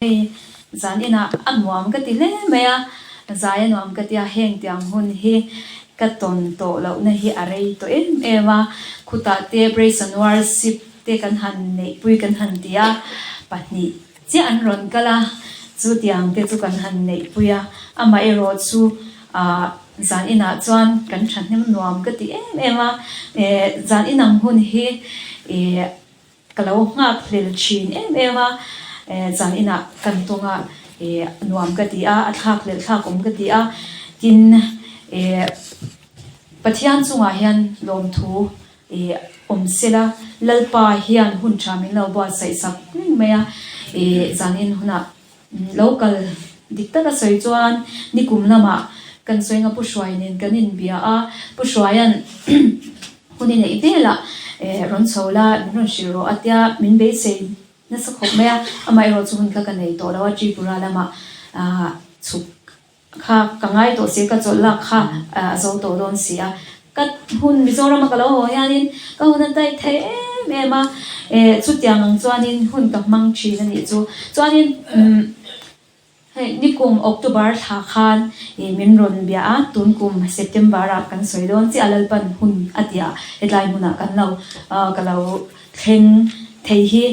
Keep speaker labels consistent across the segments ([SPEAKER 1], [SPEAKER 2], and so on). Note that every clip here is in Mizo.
[SPEAKER 1] Hei zan inah a nuam ka ti hle mai a, zai a nuam ka ti a, heng tiang hun hi ka tawn tawh lohna hi a rei tawh em em a, khutah te praise and worship te kan han neihpui kan han ti a, pahnih chiah an rawn kal a, chu tiang te chu kan han neihpui a, amaherawh chu ah zan inah chuan kan thahnem nuam ka ti em em a, zan inang hun hi ih. Ka lo nghak hlel thin em em a, zan inah kan tawng a, nuam ka ti a, a thlak hlel thlak awm ka ti a, tin Pathian chungah hian lawmthu awm sela, Lalpa hian hun tha min lo buatsaih sak reng mai a, zan in hunah lo kal dik taka sawi chuan nikum lamah kan sawi anga Pu Hruai nen kan inbia a, Pu Hruaia'n Hun i neih velah rawn chho la, min rawn hrilh rawh a tia min beisei nasa khawp mai a, amaherawh chu hun kha ka nei tawh lo a, Tripura lamah chhuk kha ka ngai tawh si a, ka chawlh lak kha a zo tawh dawn si a, ka hun Mizorama ka lo haw hianin ka hun a daih thei em em a, chutiang ang chuanin hun ka hmang thin a nih chu. Chuanin. Hei nikum October thla khan min rawn bia a, tun kum September ah kan sawi dawn chiah a Lalpan hun a ti a, hetlai hmunah kan lo ka lo thleng thei hi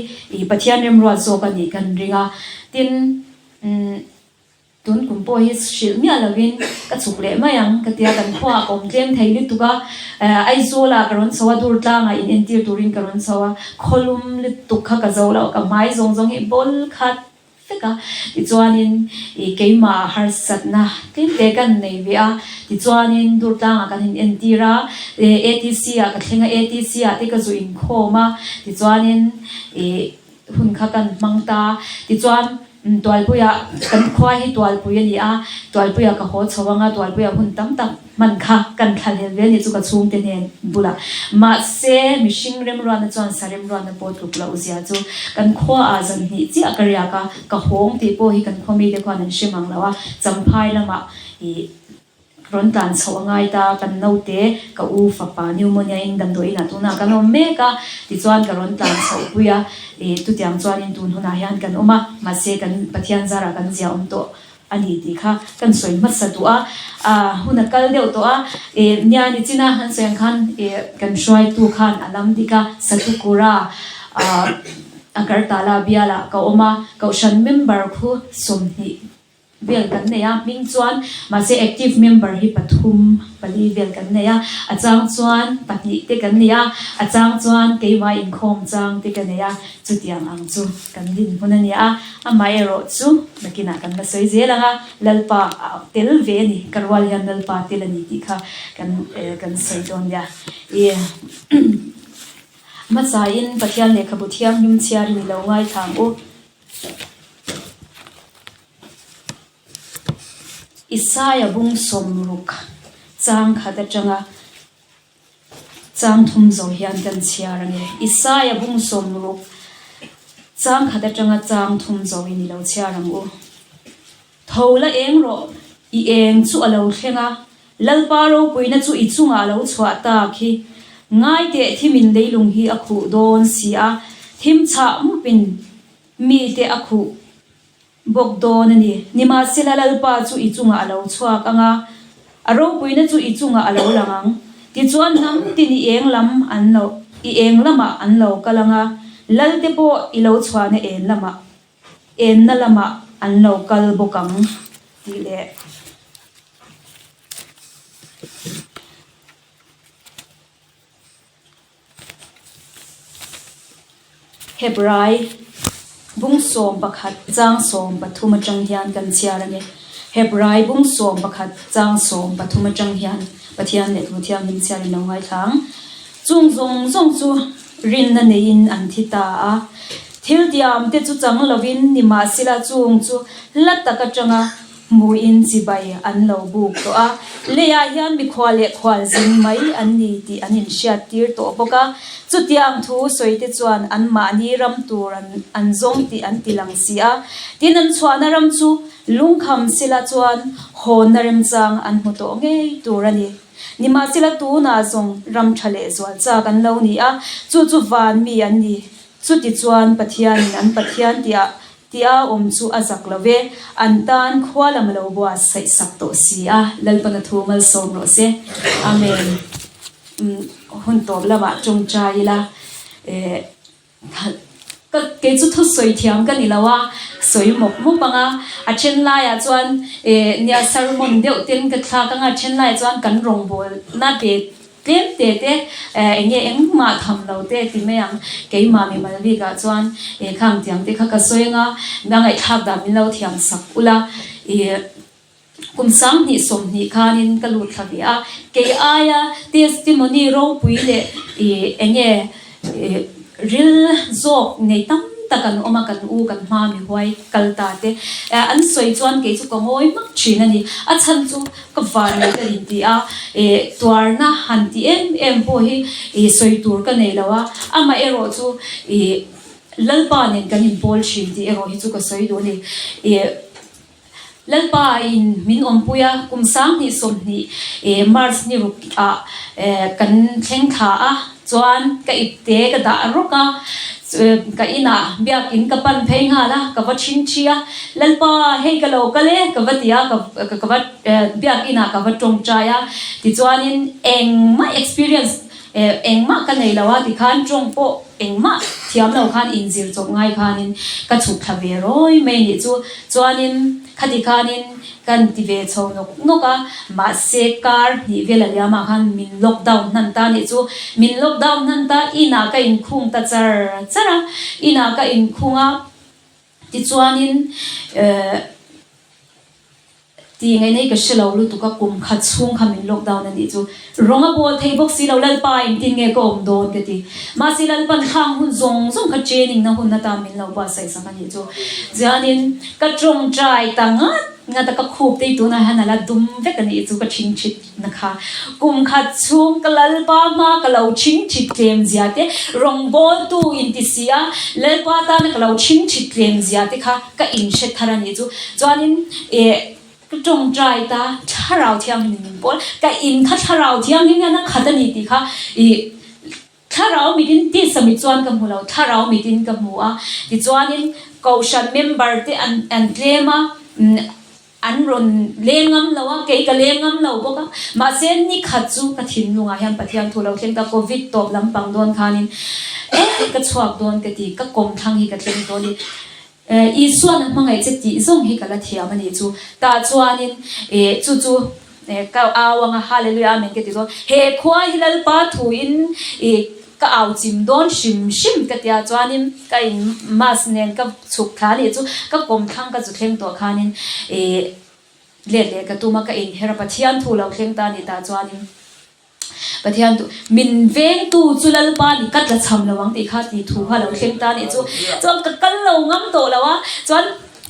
[SPEAKER 1] Pathian remruat zawk a nih kan ring a, tin tun kum pawh hi hrilh miah lovin ka chhuk leh mai ang ka tia kan khuaah ka awm tlem thei lutuk a, Aizawl ah ka rawn chho a, Durtlang ah in entir turin ka rawn chho a, khawlum lutuk kha ka zo lo, ka hmai zawng zawng hi bawl khat vek a, tichuanin ih keimah harsatna tlemte kan nei ve a, tichuanin Durtlangah kan in entir a, ATC ah ka thleng a, ATC ah te ka zu inkhawm a, tichuanin ih hun kha kan hmang ta, tichuan Tualpuiah kan khua hi Tualpui a ni a, Tualpuiah ka haw chho ang a, Tualpuiah hun tam tak Hman kha kan thlalhel ve ni chu ka chhungte hnen bulah. Mahse, mihring remruatna chuan sa remruatna pawh tluk loh zia chu kan khuaah zan hnih chiah ka riak a, ka hawng tih pawh hi kan khaw mite khuan an hre mang lo a, Champhai lamah ih rawn tlan chhoh a ngai ta, kan naute ka u fapa pneumonia in damdawi inah tunah kan awm mek a, tichuan ka rawn tlan chhoh pui a, ih chutiang chuanin tun hunah hian kan awm a, mahse kan Pathian zarah kan zia awm tawh. A ni tih kha kan sawi hmasa duh a, hun a kal deuh tawh a, nia ni china an sawi ang khan kan hruaitu khan a lam dik a, Satukura Agartala bialah ka awm a, Kohhran member khu 20 vel kan nei a, hming chuan mahse active member hi pathum pali vel kan nei a, a chang chuan pahnih te kan nei a, a chang chuan keimah inkhawm chang te ka nei a, chutiang ang chu kan dinhmun a ni a. Amaherawh chu nakinah kan la sawi zel ang a, Lalpa a tel ve a ni, ka rual hian Lalpa tel a ni tih kha kan kan sawi dawn nia. I hmasain Pathian lehkhabu thianghlim chhiarin i lo ngaithla ang u. Isaia bung sawmruk chang khat atanga Chang thum zo hian kan chhiar a ni. Isaia bung 60 chang khat atanga chang thum zo in i lo chhiar ang u. Tho la eng rawh, i eng chu a lo thleng a, Lalpa ropuina chu i chungah a lo chhuah tak hi. Ngai teh thimin leilung hi a khuh dawn si a, thim chhah mupin mite a khuh bawk dawn a ni. Nimahsela Lalpa chu i chungah a lo chhuak ang a, a ropuina chu i chungah a lo lang ang. Tichuan hnam tin i eng lam an lo i eng lamah an lo kal ang a, Lalte pawh i lo chhuahna en lamah enna lamah an lo kal bawk ang tih leh. Hebrai bung 11 chang 13 atang hian kan chhiar a ni. Hebrai bung 11 chang 13 atang hian Pathian leh Thu Thianghlim chhiarin lo ngaithla ang. Chung zawng zawng chu rinna neiin an thi ta a. Thil tiam te chu chang lovin nimahsela chung chu hla tak atanga Hmuin chibai an lo buk tawh a, leiah hian mikhual leh khual zing mai an ni tih an inhriattir tawh bawk a. Chutiang thu sawite chuan anmahni ram tur an zawng tih an ti lang si a. Tin, an chhuahna ram chu lungkham sila chuan hawnna remchang an hmu tawh ngei tur a ni. Nimahsela tunah zawng ram tha leh zual chak an lo ni a, chu chu van mi an ni. Chutichuan Pathianin an Pathian tihah. Tia awm chu a zak lo ve, an tan khua lam a lo buatsaih sak tawh si a, Lalpana thu malsawm rawh se. Amen. Hun tawp lamah tawngtai ila, ka kei chu thusawi thiam ka ni lo a, sawi mawp mawp ang a, a then laiah chuan nia sermon deuh ten ka thlak ang a, a then laiah chuan kan rawngbawlna ve Tlem te te eng nge engmah tham lo te ti mai ang. Keimah mimal bikah chuan khang tiang te kha ka sawi anga a ngaihthlak dan min lo thiam sak ula. Ih kum 20 20 khanin ka lut thla ve a, kei aia testimony ropui leh ih eng nge ih ril zawk nei tam tak an awm a, kan u kan hma mi huai kal ta te an sawi chuan kei chu ka ngawi hmak thin a ni. A chhan chu Ka vanlei ka inti a, eh tuarna han ti em em pawh hi ih sawi tur ka nei lo a, amah erawh chu ih Lalpa nen kan inpawl thin tih erawh hi chu ka sawi duh a ni. Ih Lalpa in min awmpui a, kum 2020 ih March ni ruk ah eh kan thleng thla a, Chuan ka ipte ka dah rawk a, ka inah biakin ka pan phei nghal a, ka va chhingchhi a, Lalpa hei ka lo kal e ka va ti a, ka va biakinah ka va tawngtai a, tichuanin engmah experience engmah ka nei lo a, tikhan tawng pawh engmah thiam lo khan inzir chawp ngai khanin ka chhuk thla ve rawi mai nih chu, chuanin khati khanin Kan ti ve chho nawk nawk a, mahse kar hnih vel a liamah khan min lockdown hnan ta nih chu. Min lockdown hnan ta, inah ka inkhung ta char char a, inah ka inkhung a, tichuanin eh ti ngaih nei ka hre lo lutuk a, kum khat chhung kha min lockdown a nih chu. Rawng a bawl thei bawk si lo, Lalpa engtin nge ka awm dawn ka ti. Mahse Lalpan khang hun zawng zawng kha training na hun atan min lo buatsaih sak a nih chu. Chuanin ka tawngtai ta ngat ngat a, ka khup te hi tunah hian a la dum vek a nih chu ka chhingchhit na kha. Kum khat chhung ka Lalpa hma ka lo chhingchhit tlem zia te, rawngbawltu inti si a, Lalpa tana ka lo chhingchhit tlem zia te kha ka inhre thar a nih chu. Chuanin eh. Ka tawngtai ta, Thlarau Thianghlim min pawl, ka in kha Thlarau Thianghlim hian a khat a ni tih kha i Thlarau mitin tisa mit chuan ka hmu lo, Thlarau mitin ka hmu a. Tichuanin Kohhran member te an an tlem a, an rawn leng ngam lo a, kei ka leng ngam lo bawk a. Mahse ni khat chu ka thinlungah hian Pathian thu lo thleng ta, Covid tawp lampang dawn khanin eh ka chhuak dawn ka ti, ka kawmthlang hi ka thleng tawh a ni. Isuan a hmangaih che tih zawng hi ka la thiam a nih chu. Tah chuanin eh chu chu ka au anga Hallelujah Amen ka ti dawn. He khua hi Lalpa thuin ih ka au chim dawn hrim hrim ka tia chuanin ka in mask nen ka chhuk thla a nih chu ka kawmthlang ka zu thleng tawh khanin ih let leh ka tum a ka inher a Pathian thu lo thleng ta a nih tah chuanin. Pathian tu, min vengtu chu Lalpa ni ka tla cham lo ang tih kha tih thu kha lo thleng ta nih chu. Chuan ka kal lo ngam tawh lo a, chuan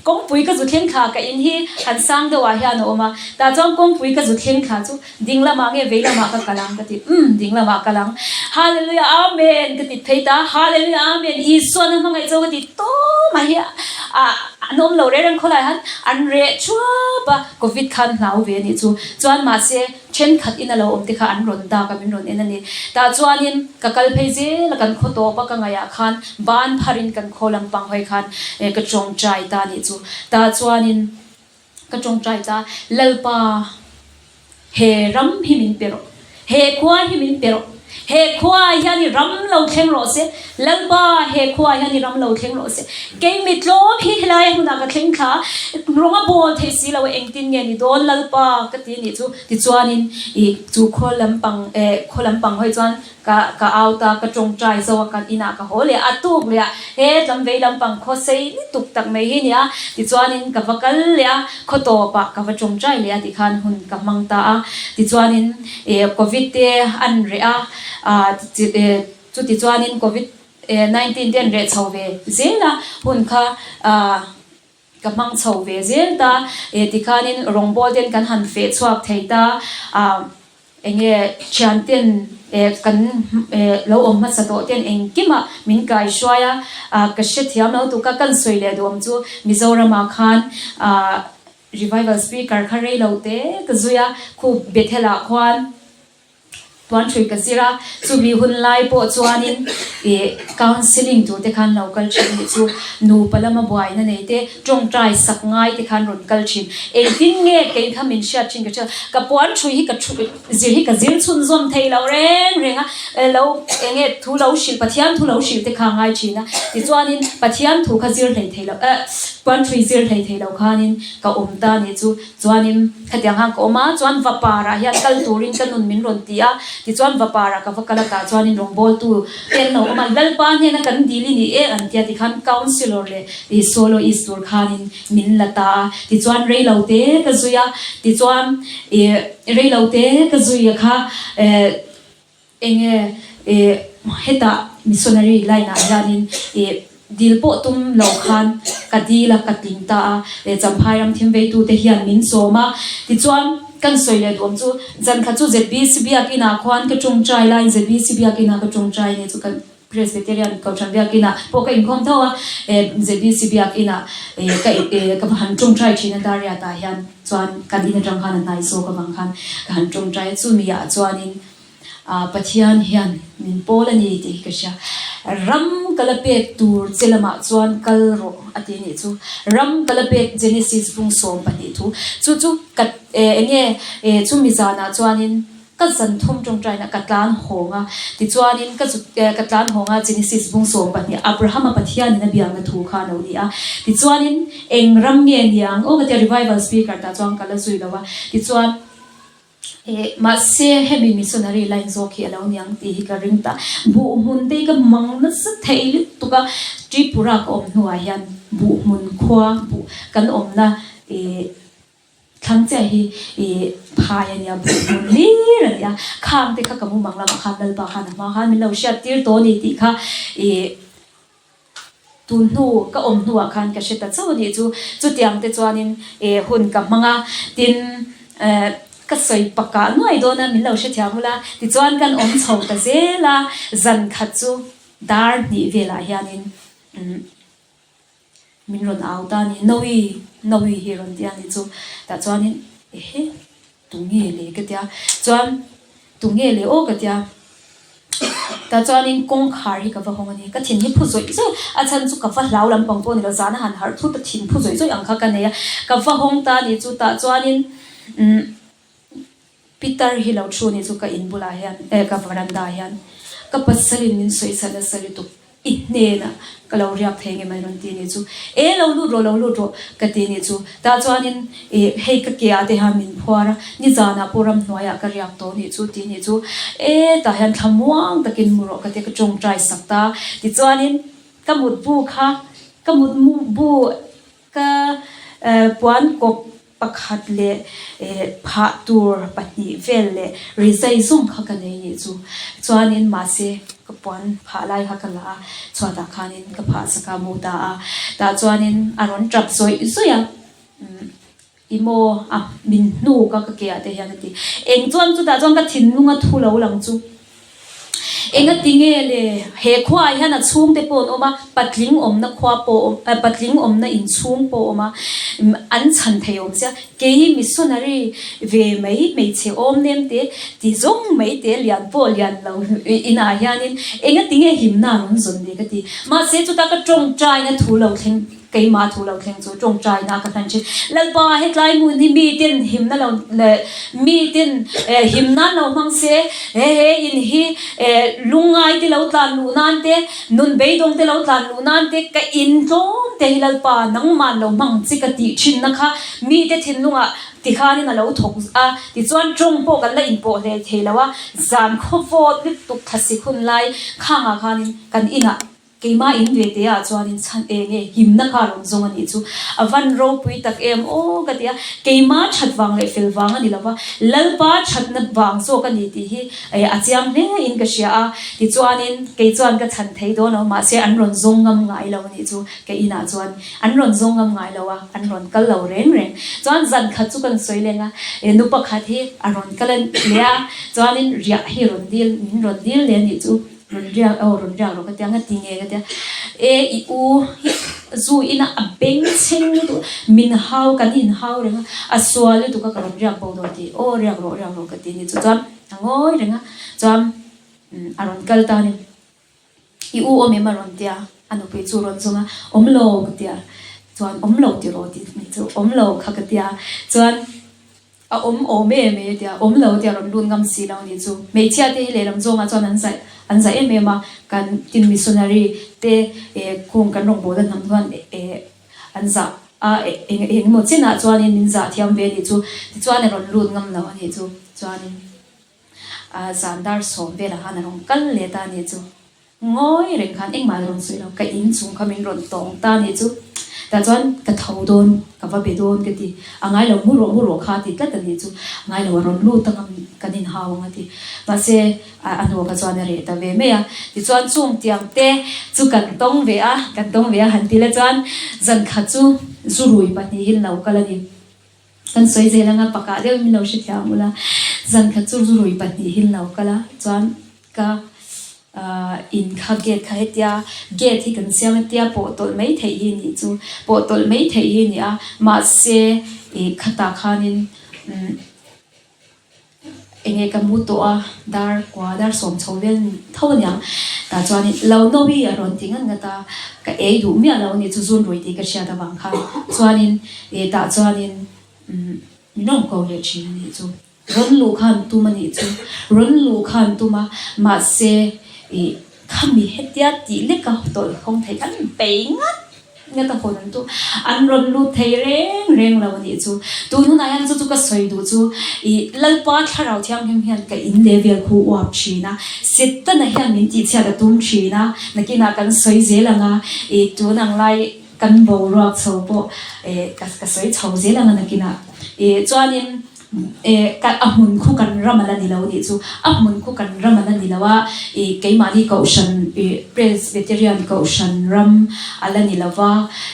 [SPEAKER 1] kawngpui ka zu thleng thla ka in hi han sang deuh ah hian a awm a, tah chuan kawngpui ka zu thleng thla chu ding lamah nge vei lamah ka kal ang ka ti, umm ding lamah kal ang, Hallelujah Amen ka ti phei ta, Hallelujah Amen Isuan a hmangaih chu ka ti tawm a hi a an awm lo reng reng khawlai han an reh thuap a, Covid khan hlau ve nih chu, chuan mahse Thenkhat in a lo awm te kha an rawn dak a, min rawn en a ni. Tah chuanin ka kal phei zel a, kan khaw tawp a ka ngaihah khan ban pharin kan khaw lampang hawi khan ka tawngtai ta nih chu. Tah chuanin ka tawngtai ta, Lalpa, he ram hi min pe rawh, he khua hi min pe rawh, he khua hian i ram lo thleng rawh se, Lalpa, he khua hian i ram lo thleng rawh se. Kei mi tlawm hi helai hmunah ka thleng thla, rawng a bawl theih si lo a, engtin nge ni dawn Lalpa ka ti nih chu. Tichuanin i chu khaw lampang eh khaw lampang hawi chuan ka ka au ta, ka tawngtai zo a, kan inah ka haw leh a, a tuk leh a, he tlangvei lampang khaw sei lutuk tak mai hi nia. Tichuanin ka va kal leh a, khaw tawpah ka va tawngtai leh a tikhan hun ka hmang ta a. Tichuanin eh covid te an reh a, ah eh chuti chuanin covid 19 te an reh chho ve zel a, hun kha ka hmang chho ve zel ta, tikhanin rawngbawl ten kan han feh chhuak thei ta, eng nge thian ten kan lo awm hmasa tawh ten engkimah min kai hruai a, ka hrethiam lo tuk a, kan sawi leh duhawm chu Mizoramah khan revival speaker kha rei lo te ka zui a, khu Bethel ah khuan. Puanṭhui ka zir a, chumi hun lai pawh chuanin ih counselling tur te khan lo kal thin nih chu nupa lama buaina nei te, tawngtai sak ngai te khan rawn kal thin. Engtin nge kei kha min hriat thin ka hria, ka puanṭhui hi ka thu zir hi ka zir chhunzawm thei lo reng reng a, lo eng nge thu lo hrilh Pathian thu lo hrilh te kha a ngai thin a, tichuanin Pathian thu kha zir hlei thei lo eh puanṭhui zir hlei thei lo khanin ka awm ta nih chu. Chuanin khatiang khan ka awm a, chuan Vaparah hian kal turin ka nun min rawn ti a, tichuan Vaparah ka va kal a tah chuanin rawngbawltu te an lo awm a, Lalpa hnena kan dil i ni e an ti a, tikhan Councillor leh i Soloist tur khanin min la ta a, tichuan reilo te ka zui a, tichuan i reilo te ka zui a kha eh. Enge eh hetah missionary line ah hianin eh dil pawh tum lo khan ka dil a ka tling ta a, eh Champhai ram thim veitu te hian min sawm a, tichuan kan sawi leh duhawm chu zan khat chu ZBC biakin ah khuan ka tawngtai laiin ZBC biakin ah ka tawngtai nia chu kan Presbyterian Kohhran biakin ah pawh ka inkhawm tho a, eh ZBC biakin ah eh ka eh ka han tawngtai thin a Dariat ah hian chuan kan in atang khan a hnai zawk avang khan ka han tawngtai a, chumi ah chuanin Pathian hian min pawl a ni tih hi ka hria. Ram ka la pek tur che lamah chuan kal rawh a ti nih chu. Ram ka la pek Genesis bung 12 thu. Chu chu ka eng nge chumi zanah chuanin ka zan thum tawngtaina ka tlan hawng a. Tichuanin ka zu ka tlan hawng a Genesis bung 12 Abrahama Pathianin a biakna thu kha a lo ni a. Tichuanin eng ram nge niang aw ka tia revival speaker tah chuan ka la zui lo a. Tichuan. Eh, mahse hemi missionary line zawk hi a lo niang tih hi ka ring ta. Buh hmun te hi ka mang nasa thei lutuk a, Tripura ka awm hnuah hian buh hmun khua buh kan awmna eh thlang chiah hi eh phai a nia, buh hmun hlir a nia. Khang te kha ka mumang lamah khan Lalpa khan a hma khan min lo hriat tir tawh a ni tih kha eh Tun hnu ka awm hnuah khan ka hre ta chauh a nih chu. Chutiang te chuanin eh hun ka hmang a, tin eh ka sawi pakah nuai dawn a, min lo hrethiam ula. Tichuan kan awm chho ta zel a, zan khat chu dar hnih velah hianin umm min rawn au ta a ni, Noe, Noe hi rawn ti a ni chu. Tah chuanin ehe. Tunge le ka tia chuan tunge le aw ka tia tah chuanin kawngkhar hi ka va hawng a ni ka thin hi phu zawih zawih a chhan chu ka va hlau lampang pawh a ni lo zana han harh thut a thin phu zawih zawih ang kha ka nei a ka va hawng ta a ni chu tah chuanin umm Peter hi lo thu a ni chu ka in bulah hian eh ka varanda ah hian ka pasalin min sawi nasa lutuk. I hnenah ka lo riak thei nge mai rawn ti nih chu. E lo lut rawh, lo lut rawh ka ti nih chu. Tah chuanin i hei ka ke ah te hian min phuar a, nizanah pawh ramhnuaiah ka riak tawh nih chu ti nih chu. E tah hian thlamuang takin mu rawh ka ti a, ka tawngtai sak ta. Tichuanin ka mutbu kha, ka mutbu Ka puan kawp pakhat leh phah tur pahnih vel leh rizai zawng kha ka nei nih chu. Chuanin mahse ka puan phah lai kha ka la a, chhuatah khanin ka phah sak a, mu ta a. Tah chuanin a rawn tap zawih zawih a. I maw a min hnuk a ka ke ah te hian a ti. Eng chuan chutah chuan ka thinlung a thu lo lang chu. Engati nge le he khua ah hian a chhungte pawh an awm a, patling awmna khua pawh awm eh patling awmna inchhung pawh awm a, an chhan thei awm sia. Kei missionary ve mai hmeichhe awm nem te ti zawng mai te lian pawh lian lo inah hianin engati nge himna an rawn zawn le ka ti. Mahse chuta ka tawngtaina thu lo thleng. Keimah thu lo thleng chu tawngtaina ka hlan thin. Lalpa, hetlai hmun hi miten himna lo leh miten him nan lo hmang se, he he in hi lungngai te lo tlan luh nan te, nun beidawng te lo tlan luh nan te, ka in tlawm te hi Lalpa nangman lo hmang che ka tih thinna kha mite thinlungah tikhanin a lo thawk a, tichuan tawng pawh kan la inpawh hle thei lo a, zan khawvawt lutuk thlasik hun lai khangah khanin kan inah Keimah in ve te ah chuanin chhan eng nge himna kha a rawn zawng a nih chu a van ropui tak em aw ka ti a, keimah that vang leh fel vang a ni lo va, Lalpa thatna vang zawk a ni tih hi a chiang hle in ka hria a, tichuanin kei chuan ka chhan thei dawn lo mahse an rawn zawng ngam ngai lo a nih chu ka inah chuan an rawn zawng ngam ngai lo a, an rawn kal lo reng reng chuan zan khat chu kan sawi leng a, nu pakhat hi a rawn kal leh a chuanin riah hi rawn dil min rawn dil leh a nih chu. Rawn riak aw rawn riak rawh ka tia nga ti nge ka tia e i u hi zu ina a beng chheng lutuk min hau kan in hau reng a a sual lutuk a ka rawn riak bo dawn ti aw riak rawh riak rawh ka ti ni chu chuan. A ngawi reng a, chuan a rawn kal ta a ni. I u awm em a rawn tia, a nupui chu rawn zawng a, awm lo ka tia, chuan awm lo tiraw tih ni chu awm lo kha ka tia, chuan a awm awm em e tia, awm lo tia rawn lut ngam si lo ni chu. Hmeichhia te hi lehlam zawngah chuan an zai an zai em em a, kan tin missionary te eh kung kan rawngbawlna hnam chuan eh an zah a, eng eng emaw chinah chuanin min zah thiam ve a nih chu, tichuan a rawn lut ngam lo a nih chu, chuanin. A zan dar sawm velah khan a rawn kal leh ta a nih chu. Ngawi reng khan engmah a rawn sawi lo, ka in chung kha min rawn tawng ta a nih chu. Tah chuan ka tho dawn, ka va be dawn ka ti. A ngai lo, mu rawh mu rawh kha a ti tlat a nih chu. A ngai lo, a rawn lut ang a, kan inhau ang a ti. Mahse, a hnuah kha chuan a reh ta ve mai a. Tichuan chung tiang te chu kan tawng ve a, kan tawng ve a han ti la chuan zan khat chu zurui pahnihin lo kal a ni. Kan sawi zel anga pakah deuh min lo hrethiam ula, zan khat chu zurui pahnihin lo kal a, chuan ka in kha gate kha hetia gate hi kan siam hetia pawh tawlh mai theih hi nih chu pawh tawlh mai theih hi nia mahse ih khatah khanin umm. Enge ka mu tawh a, dar kua dar sawm chho vel tho a niang. Tah chuanin lo Novi a rawn ti ngat ngat a, ka ei duh miah lo a ni chu zun rui tih ka hriat avang khan. Chuanin eh tah chuanin umm min rawn ko leh thin a nih chu. Rawn luh khan tum a nih chu, rawn luh khan tum a, mahse ih khami hetia tih leka tawlh hawng thei khan bei ngat. Nge ka hawn an tu an rawn lut thei reng reng lo a nih chu. Tun hunah hian chu chu ka sawi duh chu i Lalpa Thlarau Thianghlim hian ka in leh vel khu uap thin a, Setana hian min tihchhiat a tum thin a, nakinah kan sawi zel ang a, i tun ang lai kan boruak chho pawh ka sawi chho zel ang a nakinah i chuanin Eh, ka, a hmun khu kan ram a la ni lo nih chu. A hmun khu kan ram a la ni lo a, ih, keimahni kohhran, ih, Presbyterian kohhran ram a la ni lo va,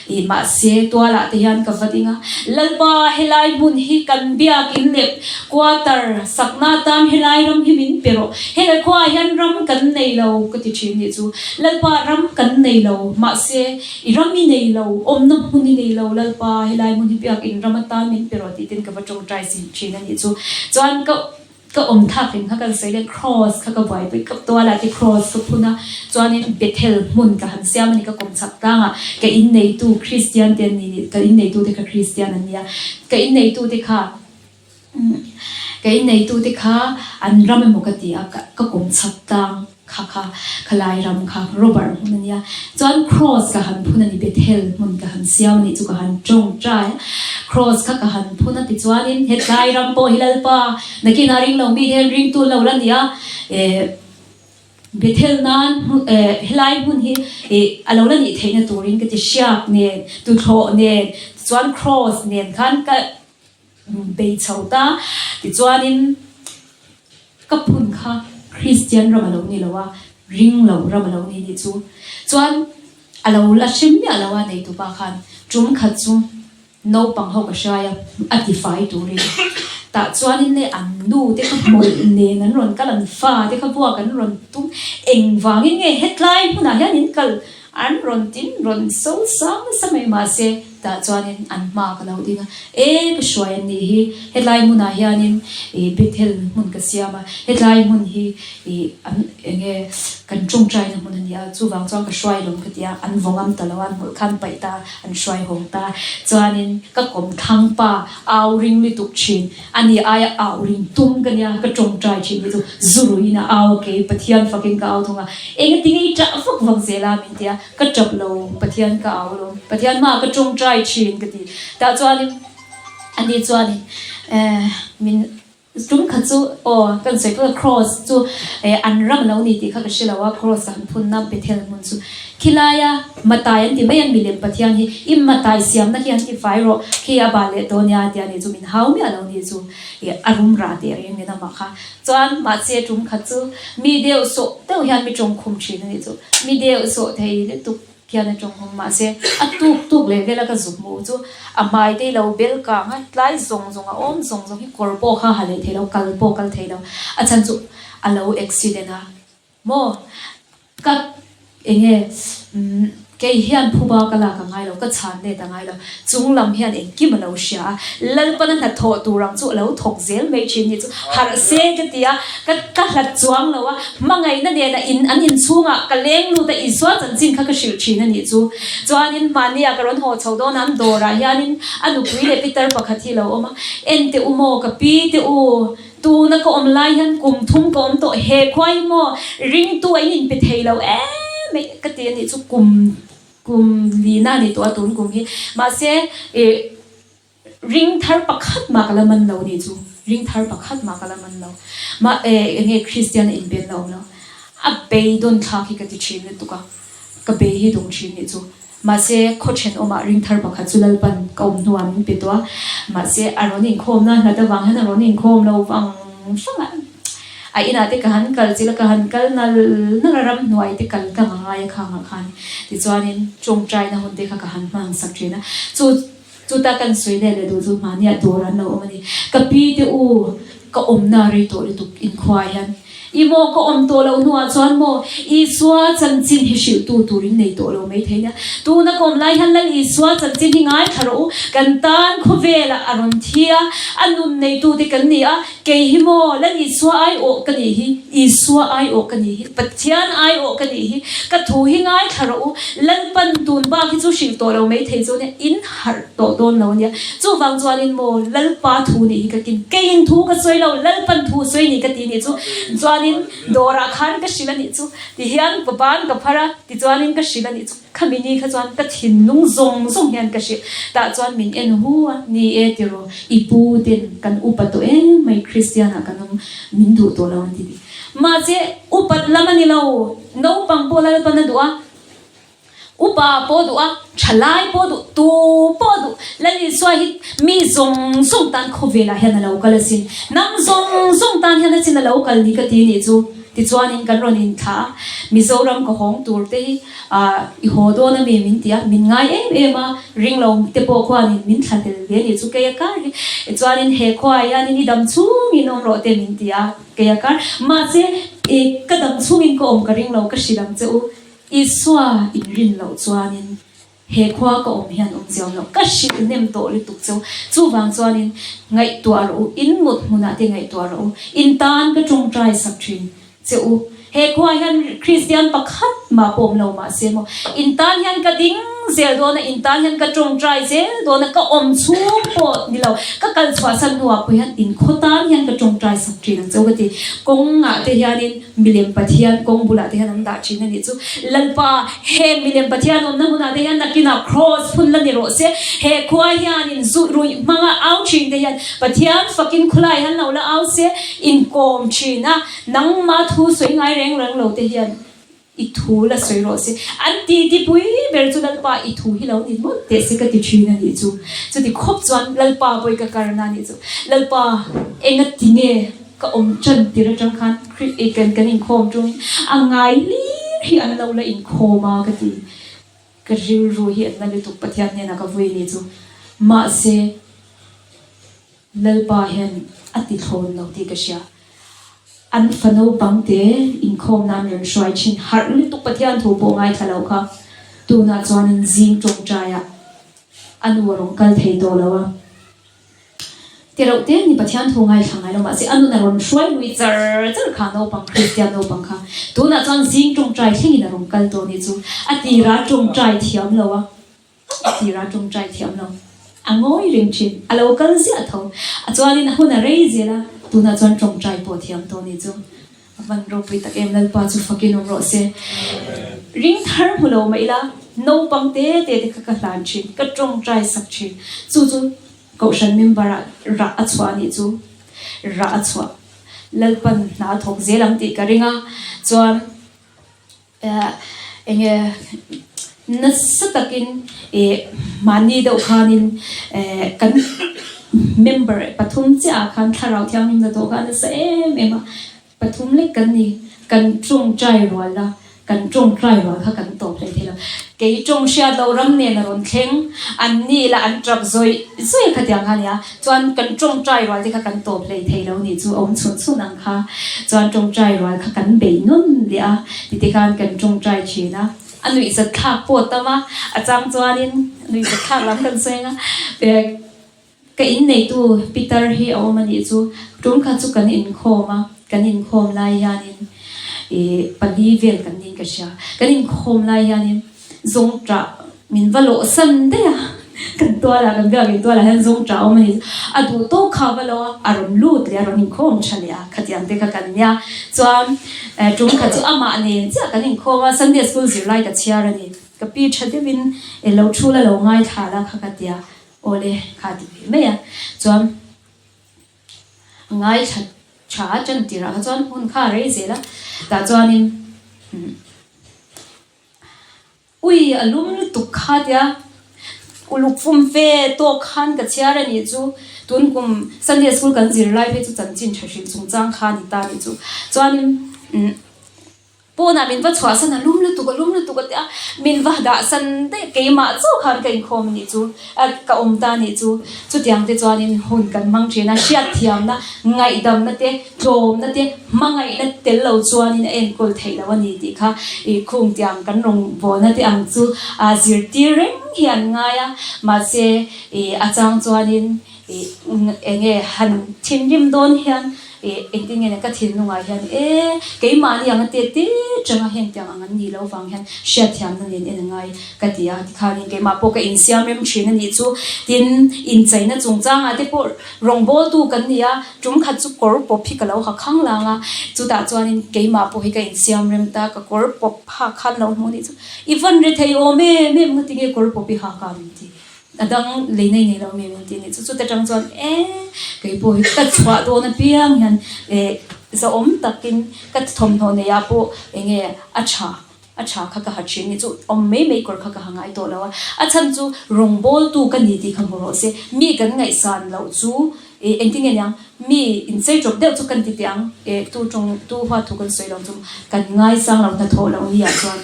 [SPEAKER 1] ih, mahse, tualah te hian ka va ding a, Lalpa, helai hmun hi kan biakin leh quarter sakna atan helai ram hi min pe rawh. Helai khuaah hian ram kan nei lo, ka ti thin nih chu. Lalpa, ram kan nei lo, mahse, I ram i nei lo, awmna hmun i nei lo, Lalpa, helai hmun hi biakin ram atan min pe rawh tih ten ka va tawngtai sin thin a nih chu. Chuan ka ka awm thlak reng kha kan sawi leh Kraws kha ka buaipui kap tualah te Kraws ka phun a, chuanin Bethel hmun ka han siam a ni ka kawm chak tlangah ka inneitu Kristian te an ni nih ka inneitu te kha Kristian an nia, ka inneitu te kha Ka inneitute kha an ram emaw ka ti a, ka kawm chak tlang kha kha khalai ram kha rubber hmun a nia. Chuan cross ka han phun a ni, Bethel hmun ka han siam a nih chu ka han tawngtai a, cross kha ka han phun a tichuanin hetlai ram pawh hi Lalpa nakinah ring lo mi te hian ringtu lo la ni a, eh Bethel nan helai hmun hi a lo la nih theihna turin ka ti hriak nen, tuthlawh nen, tichuan cross nen khan ka Bei chho ta. Tichuanin ka phun kha Kristian ram a lo ni lo a, ring lo ram a lo ni nih chu. Chuan a lo la hrim miah lo a neitupa khan tum khat chu naupang ho ka hrai a, a ti fai turin. Tah chuanin le an nu te kha hmawlh nen an rawn kal, an fa te kha vuak an rawn tum. Engvangin nge hetlai hmunah hian in kal An rawn tin rawn so sang nasa mai mahse tah chuanin an hma ka lo ding a, E ka hruai an nih hi, hetlai hmunah hianin ih Bethel hmun ka siam a, hetlai hmun hi ih an eng nge kan tawngtaina hmun a ni a, chuvang chuan ka hruai lawm ka ti a, an vaw ngam ta lo a, an hmawlh khan paih ta, an hruai hawng ta, chuanin ka kawm thlang pa au ring lutuk thin. A ni aia au ring tum ka nia, ka tawngtai thin hi chu zuruiin a au a kei Pathian fakin ka au thung a, engati nge i ṭah vak vak zel a min ti a, ka ṭap lo, Pathian ka au lo, Pathian hmaah ka tawngtai thin ka ti. Tah chuanin a ni chuanin eh min tum khat chu aw kan sawi phawt a cross chu eh an ram lo ni tih kha ka hre lo a, cross ka han phunna Bethel hmun chu Khilaia Matai an ti mai a, milem Pathian hi i Matai siamna khi an ti fai rawh, khi a bal leh dawn nia tia ni chu min hau miah lo ni chu i a rum rah teh reng nen amah kha. Chuan mahse tum khat chu mi deuh sawh deuh hian mi tawng khum thin a nih chu, mi deuh sawh thei lutuk khian a tawng khum mahse a tuk tuk leh vel a ka zuk hmuh chu a hmai te lo bel kang a, tlai zawng zawng a awm zawng zawng hi kawr pawh kha ha leh thei lo, kal pawh kal thei lo, a chhan chu a lo accident a. Maw? Ka enge umm Kei hian phuba ka lak a ngai lo, ka chhan let a ngai lo. Chung lam hian engkim a lo hria a, Lalpana hnathawh tur ang chu a lo thawk zel mai thin ni chu harh se ka ti a, ka ka hlat chuang lo a, hmangaihna nena in an inchhungah ka leng lut a, Isua chanchin kha ka hrilh thin a nih chu. Chuanin hmahnia ka rawn haw chho dawn a, an dawrah hianin a nupui leh pitar pakhat hi a lo awm a, En teh u maw ka pi teh u, tuna ka awm lai hian kum thum ka awm tawh, he khua hi maw ringtu a in inpe thei lo em mai ka ti a nih chu kum Kum lina a ni tawh a tun kum hi. Mahse ih ring thar pakhat mah ka la man lo nih chu. Ring thar pakhat mah ka la man lo. Mah eh eng nge Kristian a inpen la awm lo. A beidawn thlak hi ka ti thin lutuk a. Ka bei hi dawng thin nih chu. Mahse khaw thenawmah ring thar pakhat chu Lalpan ka awm hnuah min pe tawh a. Mahse a rawn inkhawmna hlat avang hian a rawn inkhawm lo vang vang a. A inah te ka han kal chilh a, ka han kal nal nal a, ramhnuai te kal tlang a ngai a khangah khan. Tichuanin tawngtaina hun te kha ka han hmang sak thin a. Chu chuta kan sawi leh leh duh chu mahniah dawr an lo awm a ni. Ka pi te u, ka awmna rei tawh lutuk inkhua hian. I maw ka awm tawh loh hnuah chuan maw Isua chanchin hi hrilhtu turin nei tawh lo mai thei nia. Tuna ka awm lai hian Lal Isua chanchin hi ngaithla rawh u, kan tan khawvelah a rawn thi a, a nun neitute kan ni a, Kei hi maw, Lal Isua aiawh ka nih hi, Isua aiawh ka nih hi, Pathian aiawh ka nih hi, ka thu hi ngaithla rawh u, Lalpan tun bak hi chu hrilh tawh lo mai thei chu ania, in harh tawh dawn lo ania. Chuvang chuanin maw, Lalpa thu nih hi ka kin, keiin thu ka sawi lo, Lalpan thu sawi nih ka ti nih chu, chuanin dawrah khan ka hrilh a nih chu, tihian ka ban ka phar a, tichuanin ka hrilh a nih chu. Khami ni kha chuan ka thinlung zawng zawng hian ka hrilh. Tah chuan min en hu a, ni e tiraw, i pu ten kan upa tawh em mai Kristian ah kan awm, min duh tawh lo an ti ti. Mahse upat lam a ni lo, naupang pawh Lalpan a duh a, upa pawh a duh a, thalai pawh a duh, tu pawh a duh. Lal Isua hi mi zawng zawng tan khawvelah hian a lo kal asin, nang zawng zawng tan hian asin a lo kal ni ka ti nih chu. Tichuanin kan rawn inthlah a, Mizoram ka hawng tur te hi i haw dawn a mi min ti a, min ngai em em a, ringlo te pawh khuanin min thla tel ve a nih chu kei a kar hi. Tichuanin he khuaah hianin i dam chhungin awm rawh te min ti a, kei a kar. Mahse ka dam chhungin ka awm ka ringlo ka hrilh ang che u, Isua inrin loh chuanin He khua ka awm hian awm ziau loh ka hrilh nem tawh lutuk cheu. Chuvang chuanin ngaihtuah rawh u, in mut hmunah te ngaihtuah rawh u, in tan ka tawngtai sak thin che u. He khua hian Kristian pakhat mah pawh awm lo mah se maw, in tan hian ka ding zel dawn a, in tan hian ka tawngtai zel dawn a, ka awm chhung pawh ni lo, ka kal chhuahsan hnuah pawh hian in khaw tan hian ka tawngtai sak thin ang cheu ka ti. Kawngah te hianin Milem Pathian kawng bulah te hian an dah thin a nih chu. Lalpa, heng milem Pathian awmna hmunah te hian nakinah Kraws phun la ni rawh se. He khua hianin zuih ruih hmanga au thin te hian Pathian fakin khawlai hian lo la au se, inkawm thin a, nangma thu sawi ngai reng reng lo te hian i thu la sawi rawh se. An titi pui ber chu Lalpa i thu hi lo ni mawlh teh se ka ti thin a nih chu. Chuti khawp chuan Lalpa pawi ka karna a nih chu. Lalpa, engati nge? Ka awm tan tir atang khan Khrih kan inkhawm tungin a ngai hlir hi an lo la inkhawm a ka ti. Ka rilru hi an la lutuk Pathian hnenah ka vui ni chu. Mahse, Lalpa hian a ti thlawn lo tih ka hria. An fa naupang te inkhawm nan rawn hruai thin harh lutuk Pathian thu pawh ngaithla lo kha. Tunah chuanin zing tawngtaiah a nu a rawn kal thei tawh lo a. Ti reuh te ni Pathian thu ngaithla ngai lo mahse a nun a rawn hruai lui char char kha naupang Kristian naupang kha tunah chuan zing tawngtai thlengin a rawn kal tawh ni chu a tira tawngtai thiam lo a a tira tawngtai thiam lo a ngawi reng thin a lo kal ziah tho a chuanin a hun a rei zel a tunah chuan tawngtai pawh thiam tawh ni chu A van ropui tak em Lalpa chu fakin awm rawh se. Ring thar hmu lo mah ila naupang te te te kha ka hlan thin, ka tawngtai sak thin. Chu chu Kohhran member ah rah a chhuah anih chu rah a chhuah. Lalpan hna a thawk zel ang tih ka ring a, chuan Enge nasa takin ih mahni deuh khanin kan member pathum chiah ah khan thlarau thianghlim na tawh kha a nasa em em a, pathum lek kan ni, kan tawngtai rual a, kan tawngtai rual kha kan tawp hlei thei lo. Kei tawng hriat loh ram nen a rawn thleng, an ni lah an tap zawih zawih khatiang kha a nia, chuan kan tawngtai rual te kha kan tawp hlei thei lo nih chu a awm chhun chhun ang kha, chuan tawngtai rual kha kan bei nawn leh a, titi khan kan tawngtai thin a. A nuihzat thlak pawh a tam a, a chang chuanin nuihzat thlak lam kan sawi ang a. Ka inneitu Peter hi a awm a nih chu. Tum kha chu kan inkhawm a, kan inkhawm lai hianin ih pali vel kan niin ka hria. Kan inkhawm lai hianin zawngṭah min va lawh san daih a, kan tualah kan biakin tualah hian zawngṭah a awm a nih chu. A duh tawk kha a va lo a, a rawn lut leh a, rawn inkhawm ṭha leh a, khatiang te kha kan nia. Chuan tum kha chu amah nen chiah kan inkhawm a, Sunday school zirlai ka chhiar a ni. Ka pi ṭha deuhin lo thu la lo ngaithla la kha ka tia. Awle, kha ti ve mai a. Chuan ngaithla tha a tan tirah kha chuan hun kha a rei zel a. Tah chuanin ui a lum lutuk kha tia uluk fum fe tawk khan ka chhiar a nih chu. Tun kum Sunday school kan zir lai phei chu chanchin tha hrilh chungchang kha a ni ta a nih chu. Chuanin Pawnah min va chhuahsan a lum lutuk a lum lutuk a tia min va dahsan daih keimah chauh khan ka inkhawm a nih chu ka awm ta a nih chu chutiang te chuanin hun kan hmang thin a hriatthiamna ngaihdamna te tlawmna te hmangaihna tel lo chuanin a enkawl theih loh a ni tih kha ih khung tiang kan rawngbawlna te ang chu a zirtir reng hi an ngai a mahse ih a chang chuanin ih eng nge han thinrim dawn hian Ih, engtin nge ka thinlungah hian e, keimahni anga te te changa heng tiang ang an nih loh vang hian hriatthiamna nen en a ngai ka ti a, tikhanin keimah pawh ka insiam rem thin a nih chu. Tin, incheina chungchangah te pawh rawngbawltu kan ni a, tum khat chu kawr pawp hi ka lo ha khang lang a, chutah chuanin keimah pawh hi ka insiam rem ta, ka kawr pawp hak khan lo hmuh a nih chu, i van ri thei awm em em, ngatinge kawr pawp i hak a min ti. A dang lei nei nei lo mi min ti a nih chu. Chute tang chuan e kei pawh hi ka chhuah dawn apiang hian e zahawm takin ka thawmhnaw nei ah pawh eng nge a tha a tha kha ka ha thin ni chu awm mai mai kawr kha ka ha ngai tawh lo a. A chhan chu rawngbawltu ka ni tih kha hmu rawh se. Mi kan ngaihsan loh chu E, engtin nge niang? Mi inchei ṭawp deuh chu kan ti teh ang. E, tu ṭawng, tu huat thu kan sawi lo chu kan ngaisang lo, hnathawh lo nia chuan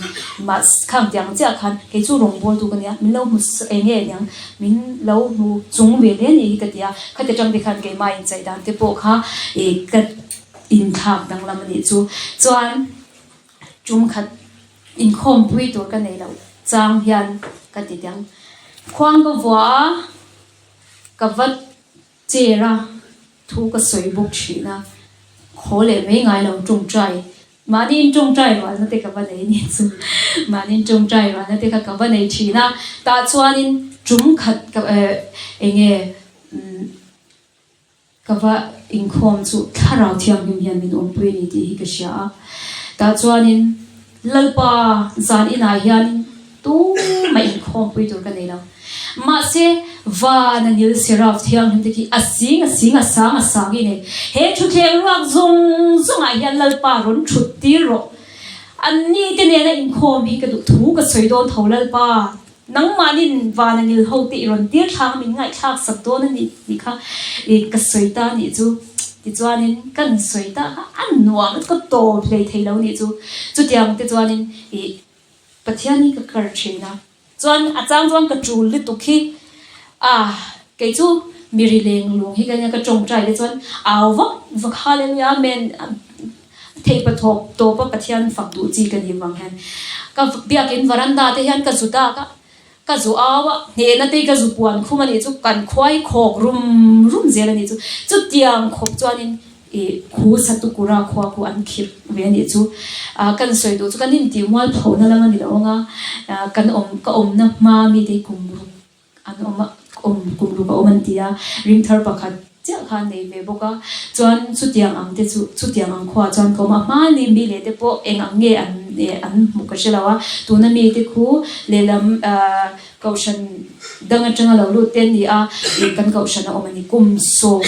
[SPEAKER 1] mah khang tih ang chiah khan kei chu rawngbawltu ka nia, min lo hmu eng nge niang? Min lo hmu chung ve hle ni hi ka ti a, khati ṭang te khan keimah inchei dan te pawh kha e ka inthlak danglam a nih chu. Chuan ṭum khat inkhawmpui tur ka nei loh chang hian ka ti teh ang. Khuang ka vuah a, ka va. Chair a thu ka sawi bawk thin a, khaw leh mai ngai lo tawngtai, mahniin tawngtai rualna te ka va nei ni chu, mahniin tawngtai rualna te kha ka va nei thin a, tah chuanin tum khat ka eng nge ka va inkhawm chu thlarau thianghlim hian min awmpui a ni tih hi ka hria a, tah chuanin Lalpa zan inah hianin tumah inkhawmpui tur ka nei lo. Mahse, van a nil seraf thianghlim te khi a sing a sing a sang a sang i nei. He thutthleng ruak zawng zawngah hian Lalpa rawn thut tir rawh. Anni te nena inkhawm hi ka duh thu ka sawi dawn tho Lalpa. Nangmahnin van a nil ho te i rawn tir thlang a min ngaihthlak sak dawn a ni tih kha i ka sawi ta a nih chu. Tichuanin kan sawi ta kha a nuam ka tawp hlei thei lo nih chu. Chutiang te chuanin i Pathian hi ka kar thin a. Chuan a chang chuan ka tul lutuk hi a kei chu miri leng lung hi ka nia ka tawngtai te chuan au vak vak Hallelujah Amen theih pathawk tawpa Pathian fak duh chi ka nih vang hian ka biakin varanda te hian ka zu dak a ka zu au a hnehna te hi ka zu puan khum a nih chu kan khuai khawk rum rum zel a nih chu chutiang khawp chuanin Ih khu Satukura khua khu an khirh ve a nih chu. Ah kan sawi duh chu kan intih mual phohna lam a ni lo ang a, ah kan awm ka awmna hma mite hi kum ruk an awm a awm kum ruk a awm an ti a, ringthar pakhat chiah kha an nei ve bawk a, chuan chutiang ang te chu chutiang ang khuaah chuan ka awm a, hmani mi leh te pawh eng ang nge an eh an hmuh ka hre lo a, tuna mite khu lehlam ah kohhran dang atanga lo lut te an ni a, ih kan kohhran a awm a ni kum sawm.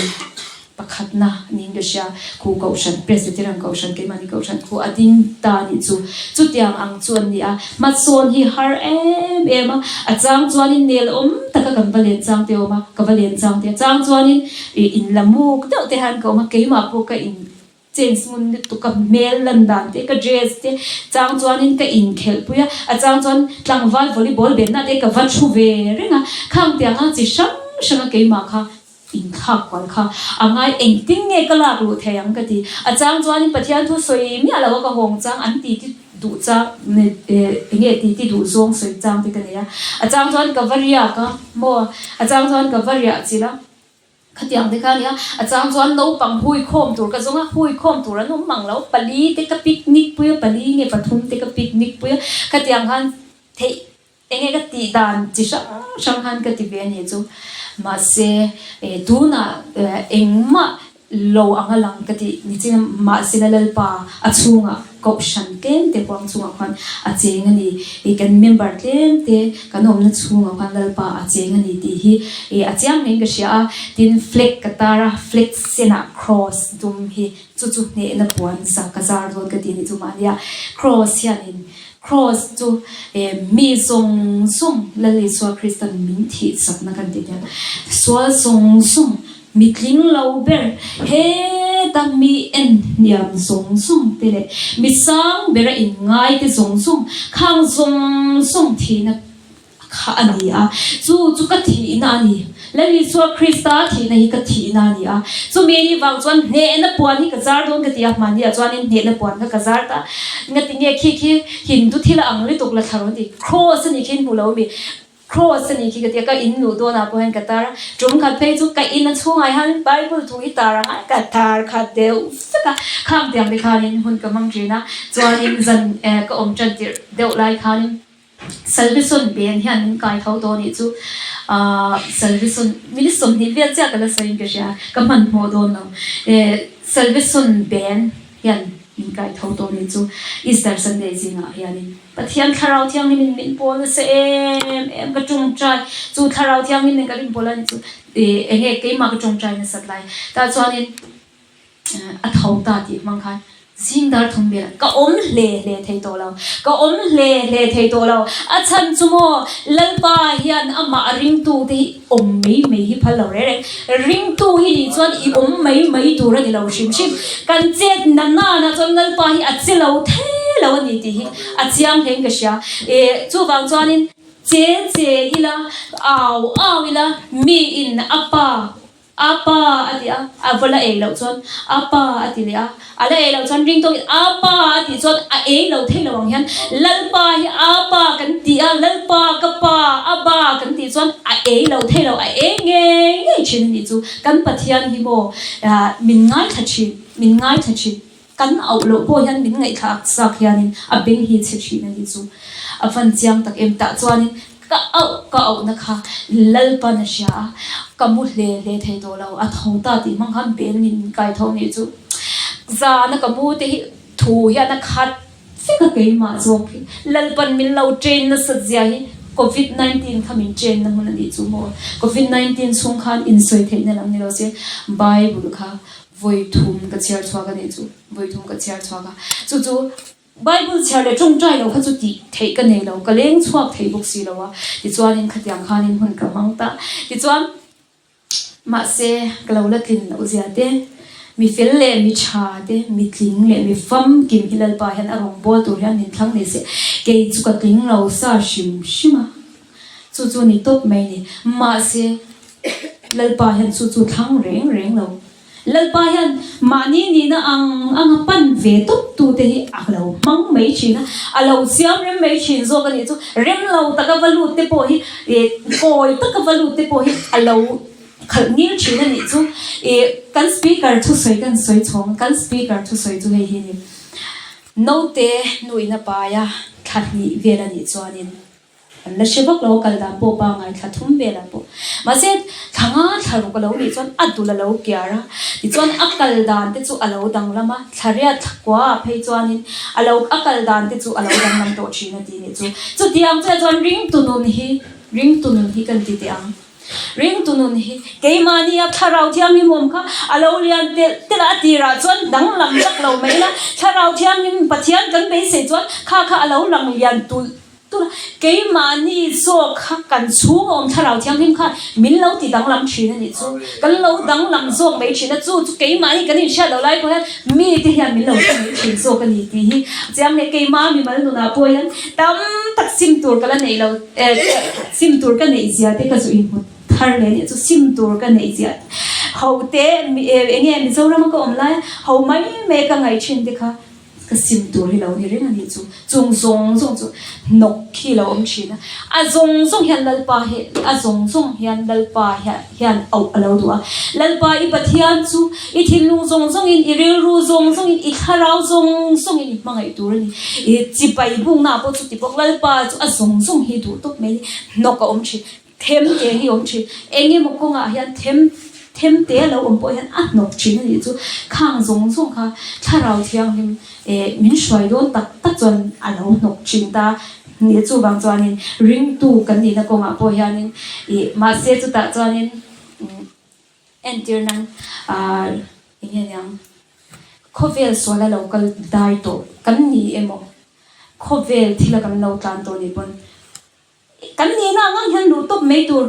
[SPEAKER 1] Pakhatna niin ka hria, khu Kohhran, Presbyterian Kohhran, keimahni Kohhran khu a ding ta a nih chu. Chutiang ang chu an ni a, hmasawn hi har em em a, a chang chuanin nel awm taka kan va len chang te a awm a, ka va len chang te a chang chuanin ih in la muk deuh te hian ka awm a, keimah pawh ka in change ngun lutuk ka hmel lan dan te, ka dress te chang chuanin ka inkhelhpui a, a chang chuan tlangval volleyball benna te ka va thu ve reng a, khang tianga chi hrang hranga keimah kha Inthlak kual kha a ngai engtin nge ka lak luh thei ang ka ti. A chang chuanin Pathian thu sawi miah lo a ka hawng chang an ti ti duh chang enge titi duh zawng sawi chang te ka nei a, a chang chuan ka va riak a maw, a chang chuan ka va riah chilh a, khatiang te kha a nia, a chang chuan naupang hui khawm tur ka zawng a, hui khawm tur an awm mang lo, pali te ka picnic pui a, pali nge pathum te ka picnic pui a, khatiang khan theih Enge ka tih dan chi hrang hrang khan ka ti ve a nih chu. Mahse, tunah engmah lo anga lang ka tih ni chin a, mahsela Lalpa a chhungah kohhran tlem te huang chungah khuan a cheng a ni. Kan member tlem te kan awmna chhungah khuan Lalpa a cheng a ni tih hi a chiang hlein ka hria a. Tin, flag ka tar a, flag senah cross dum hi chu chu hnehna puan za ka zar dawn ka ti a nih chu mahnia cross hianin Kraws chu mi zawng zawng Lal Isua Kristan min thih chakna kan ti tel. Sual zawng zawng, mi tling lo ber, heta mi en hniam zawng zawng te leh mi sang bera inngai te zawng zawng, khang zawng zawng thihna kha a ni a, chu chu ka thihna a ni. Lal Isua Krista thihna hi ka thihna a ni a, chumi ni vang chuan hnehna puan hi ka zar dawn ka ti a, hmahniah chuanin hnehna puan kha ka zar ta. Ngati nge khi khi Hindu thil a ang lutuk la thla rawn ti, Cross a nih khi in hmu lo mi, Cross a nih khi ka ti a, ka in luh dawnah pawh hian ka tar a, tum khat phei chu ka in a chhungah hian Bible thu hi tar ang a, ka tar khat deuh vek a, khang tiang te khanin hun ka hmang thin a, chuanin zan ka awm tan tirh deuh lai khanin, Salvison Ben hian min kai tho tawh anih chu aah Salvison minute 20 vel chiah ka la sawiin ka hria ka hmanhmawh dawn lo eh Salvison Ben hian min kai tho tawh anih chu Easter Sunday zingah hianin Pathian Thlarau Thianghlimin min pawl nasa em em ka tawngtai chu Thlarau Thianghlimin ka rin pawl anih chu eh enge keimah ka tawngtai nasat lai tah chuanin A tho ta tih hmang khan zing dar thum velah ka awm hle hle thei tawh lo, ka awm hle hle thei tawh lo. A chhan chu maw Lalpa hian amah a ringtu te hi awm mai mai hi phal lo reng reng. Ringtu hi nih chuan i awm mai mai tur a ni lo hrim hrim. Kan chet na nana chuan Lalpa hi a che lo thei lo a ni tih hi a chiang hlein ka hria. Chuvang chuanin che che ila, au au ila, miin a pa A pa a ti a, a va la ei loh chuan a pa a ti leh a, a la ei loh chuan ring tawkin a pa a tih chuan a ei lo thei lo ang hian Lalpa hi a pa kan ti a, Lalpa ka pa, a ba kan tih chuan a ei lo thei lo, a ei ngei ngei thin a nih chu. Kan Pathian hi maw min ngaithla thin, min ngaithla thin. Kan auh loh pawh hian min ngaihthlak chak hianin a beng hi chhe thin a nih chu. A van chiang tak em tah chuanin ka auh ka auhna kha Lalpan a hria a, ka mu hle hle thei tawh lo, a tho ta tih hmang khan bel min kai tho nih chu. Zana ka mu te hi thu hian a khat vek a keimah zawk hi Lalpan min lo train nasat zia hi Covid 19 kha min train na hmun a nih chu maw. Covid 19 chhung khan insawi theihna lam ni lo se Bible kha Vawi thum ka chhiar chhuak a nih chu, vawi thum ka chhiar chhuak a. Chu chu Bible chhiar leh tawngtai lo kha chu tih theih ka nei lo, ka leng chhuak thei bawk si lo a. Tichuanin khatiang khanin hun ka hmang ta. Tichuan mahse ka lo la tlin loh zia te, mi fel leh mi tha te, mi tling leh mi famkim hi Lalpa hian a rawn bawl tur hian min thlang ni se, kei chu ka tling lo sa hrim hrim a. Chu chu ni tawp mai ni. Mahse, Lalpa hian chu chu thlang reng reng lo. Lalpa hian mahni nihna ang anga pan ve tawp tute hi a lo hmang mai thin a, a lo siam rem mai thin zawk a nih chu. Rem lo taka va lut te pawh hi, kawi taka va lut te pawh hi a lo khalh ngil thin a nih chu. Kan speaker thusawi kan sawi chhawng, kan speaker thusawi chu hei hi a ni. Naute nuin a pai a, thla hnih vel a nih chuanin An la hre vak lo, a kal dan pawh pangngai thla thum velah pawh. Mahse, thla nga thla ruk a lo nih chuan a dul a lo kiar a, tichuan a kal dan te chu a lo danglam a, thla riat thla kua ah phei chuanin a lo a kal dan te chu a lo danglam tawh thin a ti nih chu. Chutiang chuah chuan ringtu nun hi ringtu nun hi kan ti teh ang. Ringtu nun hi keimahnia Thlarau Thianghlim awm kha a lo lian telh telh a, a tirah chuan danglam vak lo mai ila, Thlarau Thianghlim Pathian kan beisei chuan kha kha a lo lang lian tulh Tuna keimahni zawk kha kan chhung a awm Thlarau Thianghlim khan min lo ti danglam thin a nih chu. Kan lo danglam zawk mai thin a, chu chu keimahni kan inhriat loh lai pawh hian mite hian min lo hre mai thin zawk a ni tih hi a chiang hle. Keimah mimal nunah pawh hian tam tak sim tur ka la neih lo, sim tur ka neih zia te ka zu inhmu thar leh a nih chu, sim tur ka neih zia te ho te eng nge Mizorama ka awm lai ho mai mai ka ngaih thin te kha. Ka sim tur hi lo ni reng a nih chu. Chung zawng zawng chu hnawk khi lo awm thin a. A zawng zawng hian Lalpa hi a zawng zawng hian Lalpa hian auh a lo duh a. Lalpa i Pathian chu i thinlung zawng zawngin, i rilru zawng zawngin, i thlarau zawng zawngin i hmangaih tur a ni. I chipai bungnaah pawh chuti bawk Lalpa chu a zawng zawng hi duh tawp mai a ni. Hnawk a awm thin. Them te hi awm thin. Eng emaw kawngah hian them them te a lo awm pawh hian a hnawk thin a nih chu. Khang zawng zawng kha thlarau thianghlim eh min hruai dawn tak tak chuan a lo hnawk thin ta nih chuvang chuanin ringtu kan nihna kawngah pawh hianin ih mahse chutah chuanin entir nan ah eng nge niang khawvel sual a lo kal dai tawh kan ni emaw khawvel thila kan lo tlan tawh nih pawn Kan nihna ang ang hian luh tawp mai tur.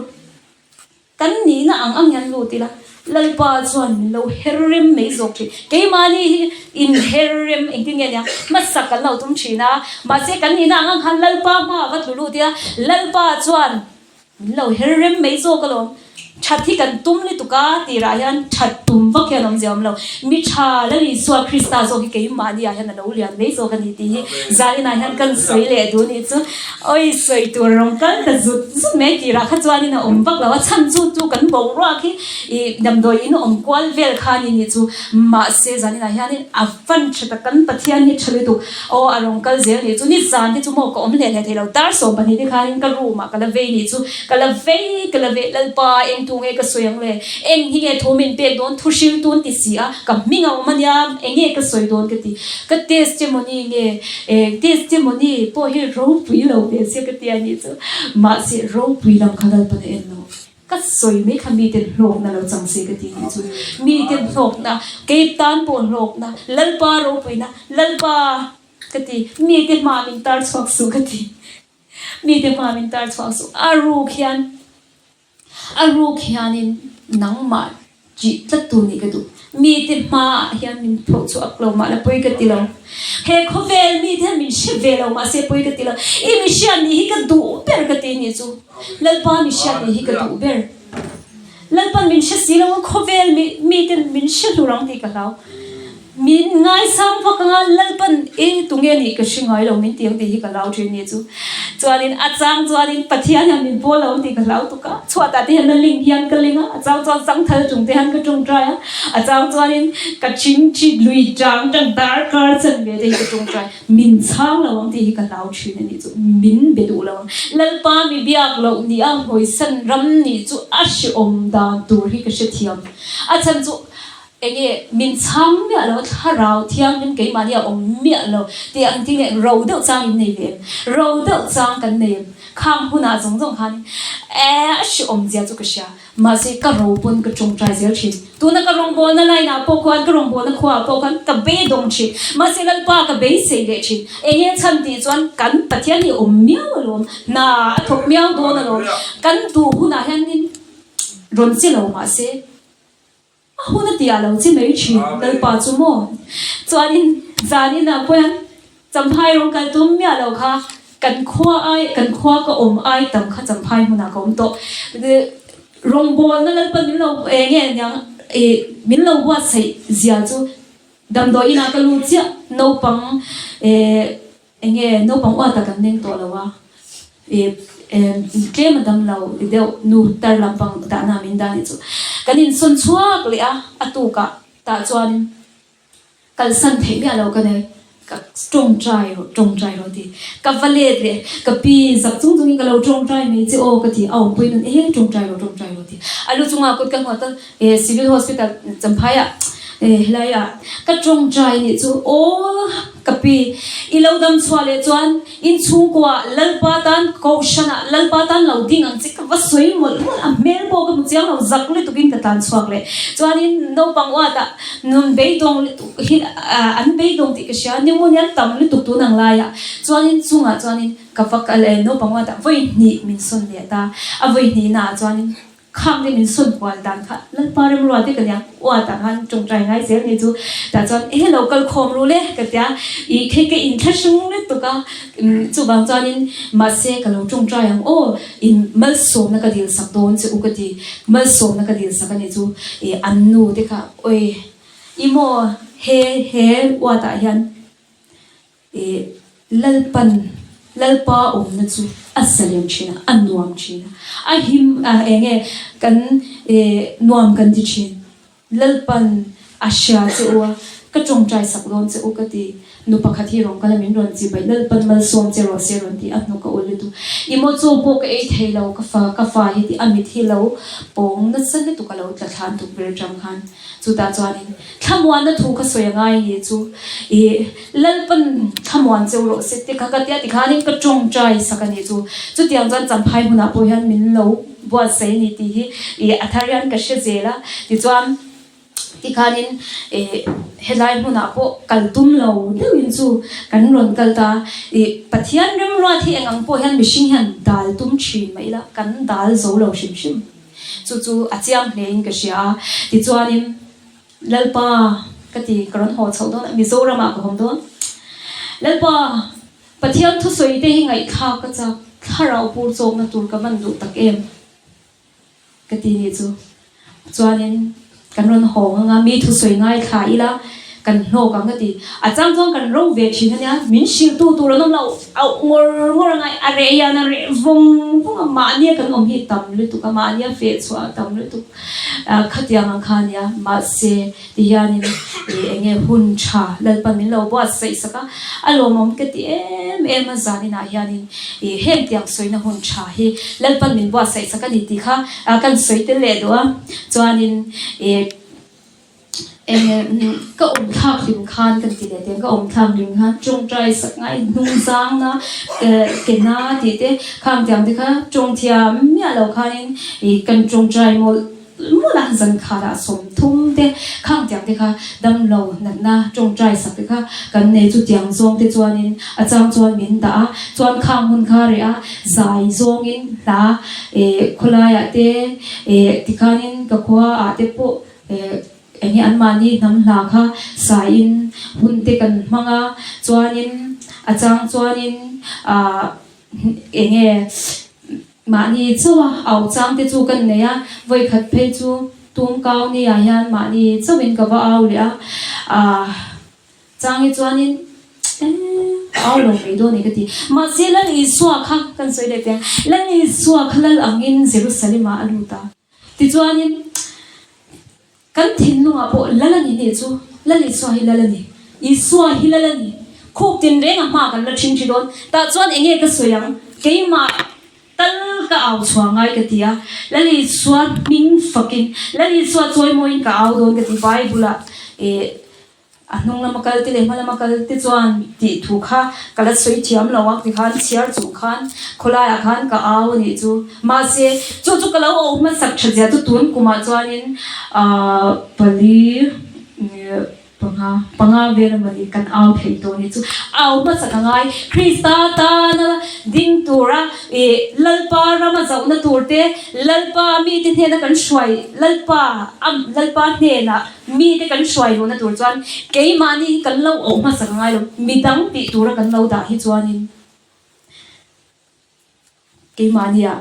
[SPEAKER 1] Kan nihna ang ang hian lut ila, Lalpa chuan min lo her rem mai zawk thin. Keimahni hi inher rem engtin nge nia, hmasak kan lo tum thin a, mahse kan nihna ang ang khan Lalpa hmaah va tlu lut ila, Lalpa chuan min lo her rem mai zawk alawm. That hi kan tum lutuk a, tirah hian that tum vak hian awmzia awm lo. Mi tha Lal Isua Krista zawk hi keimahni ah hian a lo lian mai zawk a ni tih hi zaninah hian kan sawi leh duh nih chu. Awi sawi tur rawn kal ta zut zut mai tirah kha chuanin a awm vak lo a, chhan chu chu kan boruak hi ih damdawi in awm kual vel kha a ni nih chu. Mahse zaninah hianin a fan tha tak kan Pathian hi tha lutuk aw a rawn kal zel nih chu. Ni zan te chu maw ka awm hle hle thei lo, dar 12 te khanin ka room ah ka la vei nih chu. Ka la vei, ka la veh Lalpa, eng tu nge ka sawi ang le? Eng hi nge thu min pek dawn? Thu hril tun ti si a, ka hming a awm a nia, eng nge ka sawi dawn ka ti. Ka testimony nge, eh testimony pawh hi ropui lo ve sia ka ti a nih chu. Mahse ropui lam kha Lalpan a en lo. Ka sawi mai kha miten hlawkna lo chang se ka ti nih chu. Miten hlawkna, kei tan pawh hlawkna, Lalpa ropuina, Lalpa ka ti, mite hma min tar chhuak suh ka ti. Mite hma min tar chhuak suh. A ruk hian, a ruk hianin nangmah ṭih tlat tur nih ka duh. Mite hmaah hian min phawh chhuak lo mah la pawi ka ti lo. He khawvel mite hian min hre ve lo mahse pawi ka ti lo. I mihriat nih hi ka duh ber ka ti nih chu. Lalpa mihriat nih hi ka duh ber. Lalpan min hre si lo a, khawvel mi miten min hre hlur ang tih ka hlau. Min ngaisang vak anga Lalpan e tunge nih ka hre ngai lo min ti ang tih hi ka hlau thin ni chu. Chuanin a chang chuanin Pathian hian min pawl lo ang tih ka hlau tuk a, chhuatah te hian a ling hian ka ling a, a chang chuan zangthal chung te hian ka tawngtai a, a chang chuanin ka chingchit lui chang tang darkar chanve te hi ka tawngtai. Min chhang lo ang tih hi ka hlau thin a nih chu, min be duh lo ang. Lalpa mi biak loh nih a hawisan ram nih chu a hrehawm dan tur hi ka hrethiam. A chhan chu eng nge min chhang miah lo, thlarau thianghlim keimahni a awm miah lo tih ang ti nge ro deuh chang in nei ve em? Ro deuh chang kan nei em? Khang hunah zawng zawng khan e a hrehawm zia chu ka hria. Mahse, ka ro pawn ka tawngtai zel thin. Tuna ka rawngbawlna line ah pawh khuan, ka rawngbawlna khua ah pawh khuan ka beidawng thin. Mahse, Lalpa ka beisei leh thin. Eng nge chhan tih chuan kan Pathian hi awm miau alawm, hna a thawk miau dawn alawm. Kan duh hunah hianin rawn che lo mahse, a hun a tih ah lo che mai thin Lalpa chu maw? Chuanin zanin ah pawh hian Champhai rawng kal tum miah lo kha kan khua ai, kan khua ka awm ai tam kha Champhai hmunah ka awm tawh. Rawngbawlna Lalpan min lo eng nge niang ih min lo buatsaih zia chu damdawi inah ka lut chiah naupang eh eng nge naupang uata kan meng tawh lo a ih tlem a dam lo deuh nu tar lampang dahna min dah nih chu kan insawn chhuak leh a a tukah tah chuanin. Kalsan theih miah lo ka nei, ka tawngtai rawh, tawngtai rawh ti. Ka va let leh, ka pi zak chung chungin ka lo tawngtai mai che aw ka ti, a awmpui nun e tawngtai rawh, tawngtai rawh ti. A lu chungah kut ka ngawt a, e Civil Hospital Champhaiah e helaiah ka tawngtai nih chu aw ka pi i lo dam chhuah leh chuan Inchhungkuaah Lalpa tan Kohhranah Lalpa tan lo ding ang che ka va sawi mawlh mawlh a, hmel pawh ka hmu chiang lo, zak lutukin ka tlan chhuak leh. Chuanin naupang uatah nun beidawng lutuk hi an beidawng tih ka hria, pneumonia tam lutuk tun ang laiah. Chuanin chungah chuanin ka va kal e, naupang uatah vawi hnih min sawn leh ta, a vawi hnihnaah chuanin Khang te min sawn kual dan kha Lalpa remrua te ka nia uat ah khan tawngtai ngai zel ni chu tah chuan ehe lo kal khawm ru le ka tia ih khei ka in thlahrung lutuk a chuvang chuanin mahse ka lo tawngtai ang aw in malsawmna ka dil sak dawn che u ka ti malsawmna ka dil sak a ni chu ih an nu te kha awi i maw he he uat ah hian. I Lalpan, Lalpa awmna chu a zalem thin a, a nuam thin a, a him a, eng nge kan nuam kan ti thin. Lalpan a hria che u a, ka tawngtai sak dawn che u ka ti. Nu pakhat hi rawn kal a, min rawn chi paih, Lalpan malsawm che rawh se rawn ti a, hnuk a ul lutuk. I maw chaw pawh ka ei thei lo, ka fa, ka fa hi ti a mit hi lo pawng nasa lutuk a lo tla thlan tuk ber atang khan. Chutah chuanin thlamuanna thu ka sawi a ngai ni chu i Lalpan thlamuan cheu rawh se te kha ka tia tikhanin ka tawngtai sak a ni chu. Chutiang chuan Champhai hmunah pawh hian min lo buatsaih a ni tih hi i a thar hian ka hre zel a. Tichuan tikhanin i helai hmunah pawh kal tum lo deuhin chu kan rawn kal ta. I Pathian remruat hi eng ang pawh hian mihring hian dal tum thin mah ila kan dal zo lo hrim hrim. Chu chu a chiang hlein ka hria a, tichuanin Lalpa ka ti, ka rawn haw chhoh dawn a, Mizoramah ka awm dawn. Lalpa, Pathian thusawi te hi ngaihthlak ka chak, thlarau pur chawkna tur ka van duh tak em? Ka ti nih chu. Chuanin kan rawn haw ang a, mi thusawi ngaithla ila kan hlawk ang ka ti. A chang chuan kan ro ve thin a nia, min hrilhtu tur an awm lo, auh ngawr ngawr a ngai, a reh hian a reh vawng vawng a, mahnia kan awm hi tam lutuk a, mahnia feh chhuah a tam lutuk khatiang ang kha a nia, mahse ti hianin ih eng nge hun tha Lalpan min lo buatsaih sak a, a lawmawm ka ti em em a, zaninah hianin ih heng tiang sawina hun tha hi Lalpan min buatsaih sak a ni tih kha kan sawi tel leh duh a, chuanin ih. Eng ka awm thlak hlim khan kan ti leh teh ka awm thlak hlim khan tawngtai sak ngai hnung zang na ke na tih te khang tiang te kha tawng thiam miah lo khanin ih kan tawngtai mawlh mawlh a zan kharah 30 te khang tiang te kha damlo natna tawngtai sak te kha kan nei chutiang zawng te chuanin a chang chuan min dah a chuan khang hun kha reh a zai zawngin hla ih khawlaiah te ih tikhanin ka khua ah te pawh Eng nge anmahni hnam hla kha saiin hun te kan hmang a, chuanin a chang chuanin ah eng nge mahni chauh a au chang te chu kan nei a, vawikhat phei chu tumkau ni ah hian mahni chauhin ka va au leh a, ah chang hi chuanin eh au lo mai dawn a ni ka ti. Mahse Lal Isua kha kan sawi leh teh ang, Lal Isua kha lal angin Jerusalem ah a lut a. Tichuanin, kan thinlungah pawh lal a ni nih chu, Lal Isua hi lal a ni, Isua hi lal a ni, khup tinreng a hma kan la ṭhing ṭhi dawn. Tah chuan eng nge ka sawi ang? Keimah tal ka au chhuah ngai ka ti a, Lal Isua hming fakin, Lal Isua chawimawiin ka au dawn ka ti. Bible-ah eh A hnung lama kal te leh hma lama kal te chuan tih thu kha ka la sawi thiam lo a, tikhan chhiar chung khan khawlaiah khan ka au a nih chu. Mahse, chu chu ka lo auh hmasak tha zia chu tun kumah chuanin aah pali panga panga vel emawni kan au theih tawh a nih chu. Au hmasak a ngai. Krista tana ding tura ih Lalpa rama zohna tur te, Lalpa mite hnena kan hruai Lalpa Lalpa hnenah Mite kan hruai luhna tur chuan keimahni hi kan lo awh hmasak a ngai lo, midang tih tura kan lo dah hi chuanin keimahniah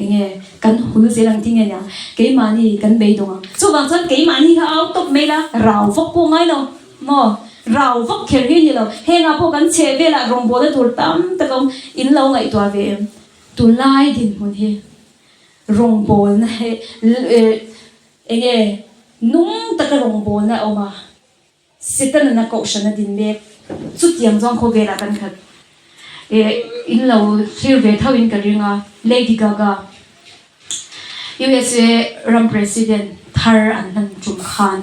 [SPEAKER 1] eng nge kan hul zel ang tih nge nia, keimahni kan beidawng ang. Chuvang chuan keimahni kha au tawp mai la, rau vak pawh ngai lo maw? Rau vak kher hi a ni lo, hengah pawh kan chheh velah rawngbawlna tur tam tak a awm, in lo ngaihtuah ve em? Tunlai dinhmun hi rawngbawlna hi Enge nung taka rawngbawlna a awm a, Setana kohhran a din mek. Chutiang chuan khawvelah kan khat e, in lo thlir ve tho in ka ring a, Lady Gaga, USA ram president thar an hman tum khan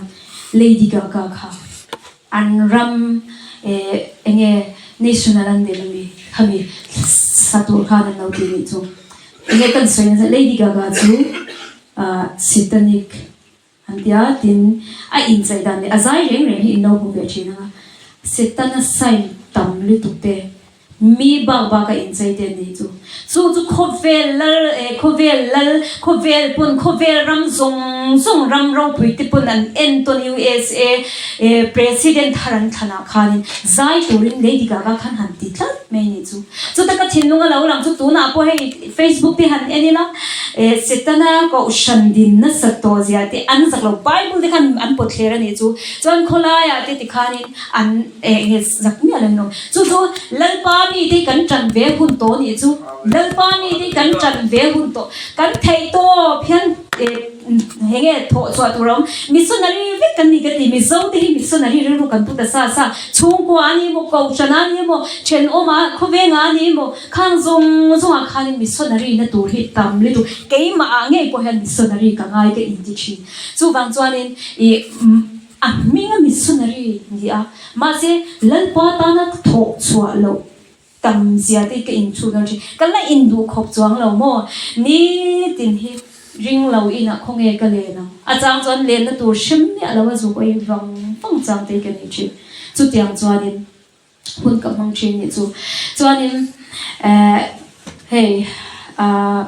[SPEAKER 1] Lady Gaga kha an ram e enge national anthem ami khami sa tur khan an lo ti nih chu. Enge kan sawi nasa Lady Gaga chu Satanic an ti a, tin a inchei dan leh a zai reng reng hi in lo hmu ve thin ang a, Setana sign tam lutuk te, mi bak bak a inchei te an nih chu. Chu chu khawvel lal eh khawvel lal khawvel pawn khawvel ram zawng zawng ram ropui te pawn an entawn USA eh President thar an thlanah khanin zai turin Lady Gaga khan han ti tlat mai a nih chu. Chuta ka thinlung a lo lang chu tunah pawh hei Facebook te han en ila eh Setana kohhran din nasat tawh zia te an zak lo Bible te khan an pawt thler a nih chu. Chuan khawlaiah te tikhanin an eh nge zak miah lo in awm. Chu chu Lalpa mite kan ṭan ve hun tawh nih chu. Lalpa mite kan ṭan ve hun tawh. Kan theih tawp hian he nge thawh chhuah tur a awm. Missionary vek kan ni ka ti. Mizo te hi missionary rilru kan pu ta sa sa. Chhungkua a ni emaw, kohhran a ni emaw, thenawm a, khawveng a ni emaw, khang zawng zawng ah khanin missionary na tur hi tam lutuk. Keimah ah ngei pawh hian missionary ka ngai ka inti thin. Chuvang chuanin ih. A hming a missionary ni a, mahse Lalpa tana thawh chhuah loh tam zia te ka inchhut dawn thin. Ka la induh khawp chuang lo maw? Nitin hi ring lo inah khawnge ka len ang. A chang chuan lenna tur hrem miah lo a zuk awih vang vang chang te ka nei thin. Chutiang chuanin hun ka hmang thin nih chu. Chuanin eh hei ah.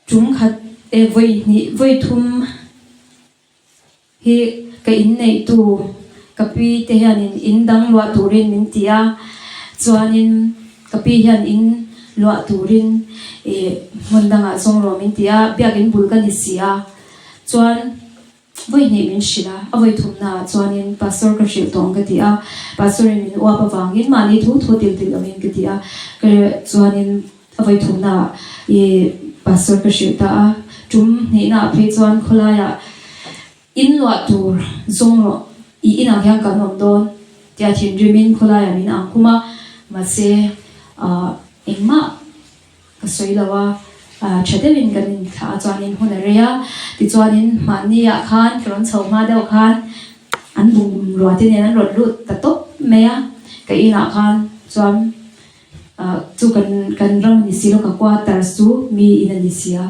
[SPEAKER 1] Tum khat e vawi hnih vawi thum hi ka inneihtu ka pi te hianin in dang luah turin min ti a, chuanin ka pi hian in luah turin ih hmun dangah zawng rawh min ti a, biakin bul ka ni si a, chuan. Vawi hnih min hrilh a, a vawi thumnaah chuanin Pastor ka hrilh tawh ang ka ti a, Pastor-in min uap avangin mahni thu thu til til lovin ka ti a, ka chuanin a vawi thumnaah i Pastor ka hrilh ta a, tum hnihnaah phei chuan khawlaiah in luah tur zawng rawh, i inah hian kan awm dawn tia thinrimin khawlaiah min ang khum a, mahse engmah Ka sawi lo a, tha deuhin kan inthlah a chuanin hun a rei a, tichuanin mahniah khan ka rawn chho hma deuh khan an bungrua te nen an rawn lut ta tawp mai a, ka inah khan chuan chu kan kan ram a ni si lo, ka quarters chu mi in a ni si a,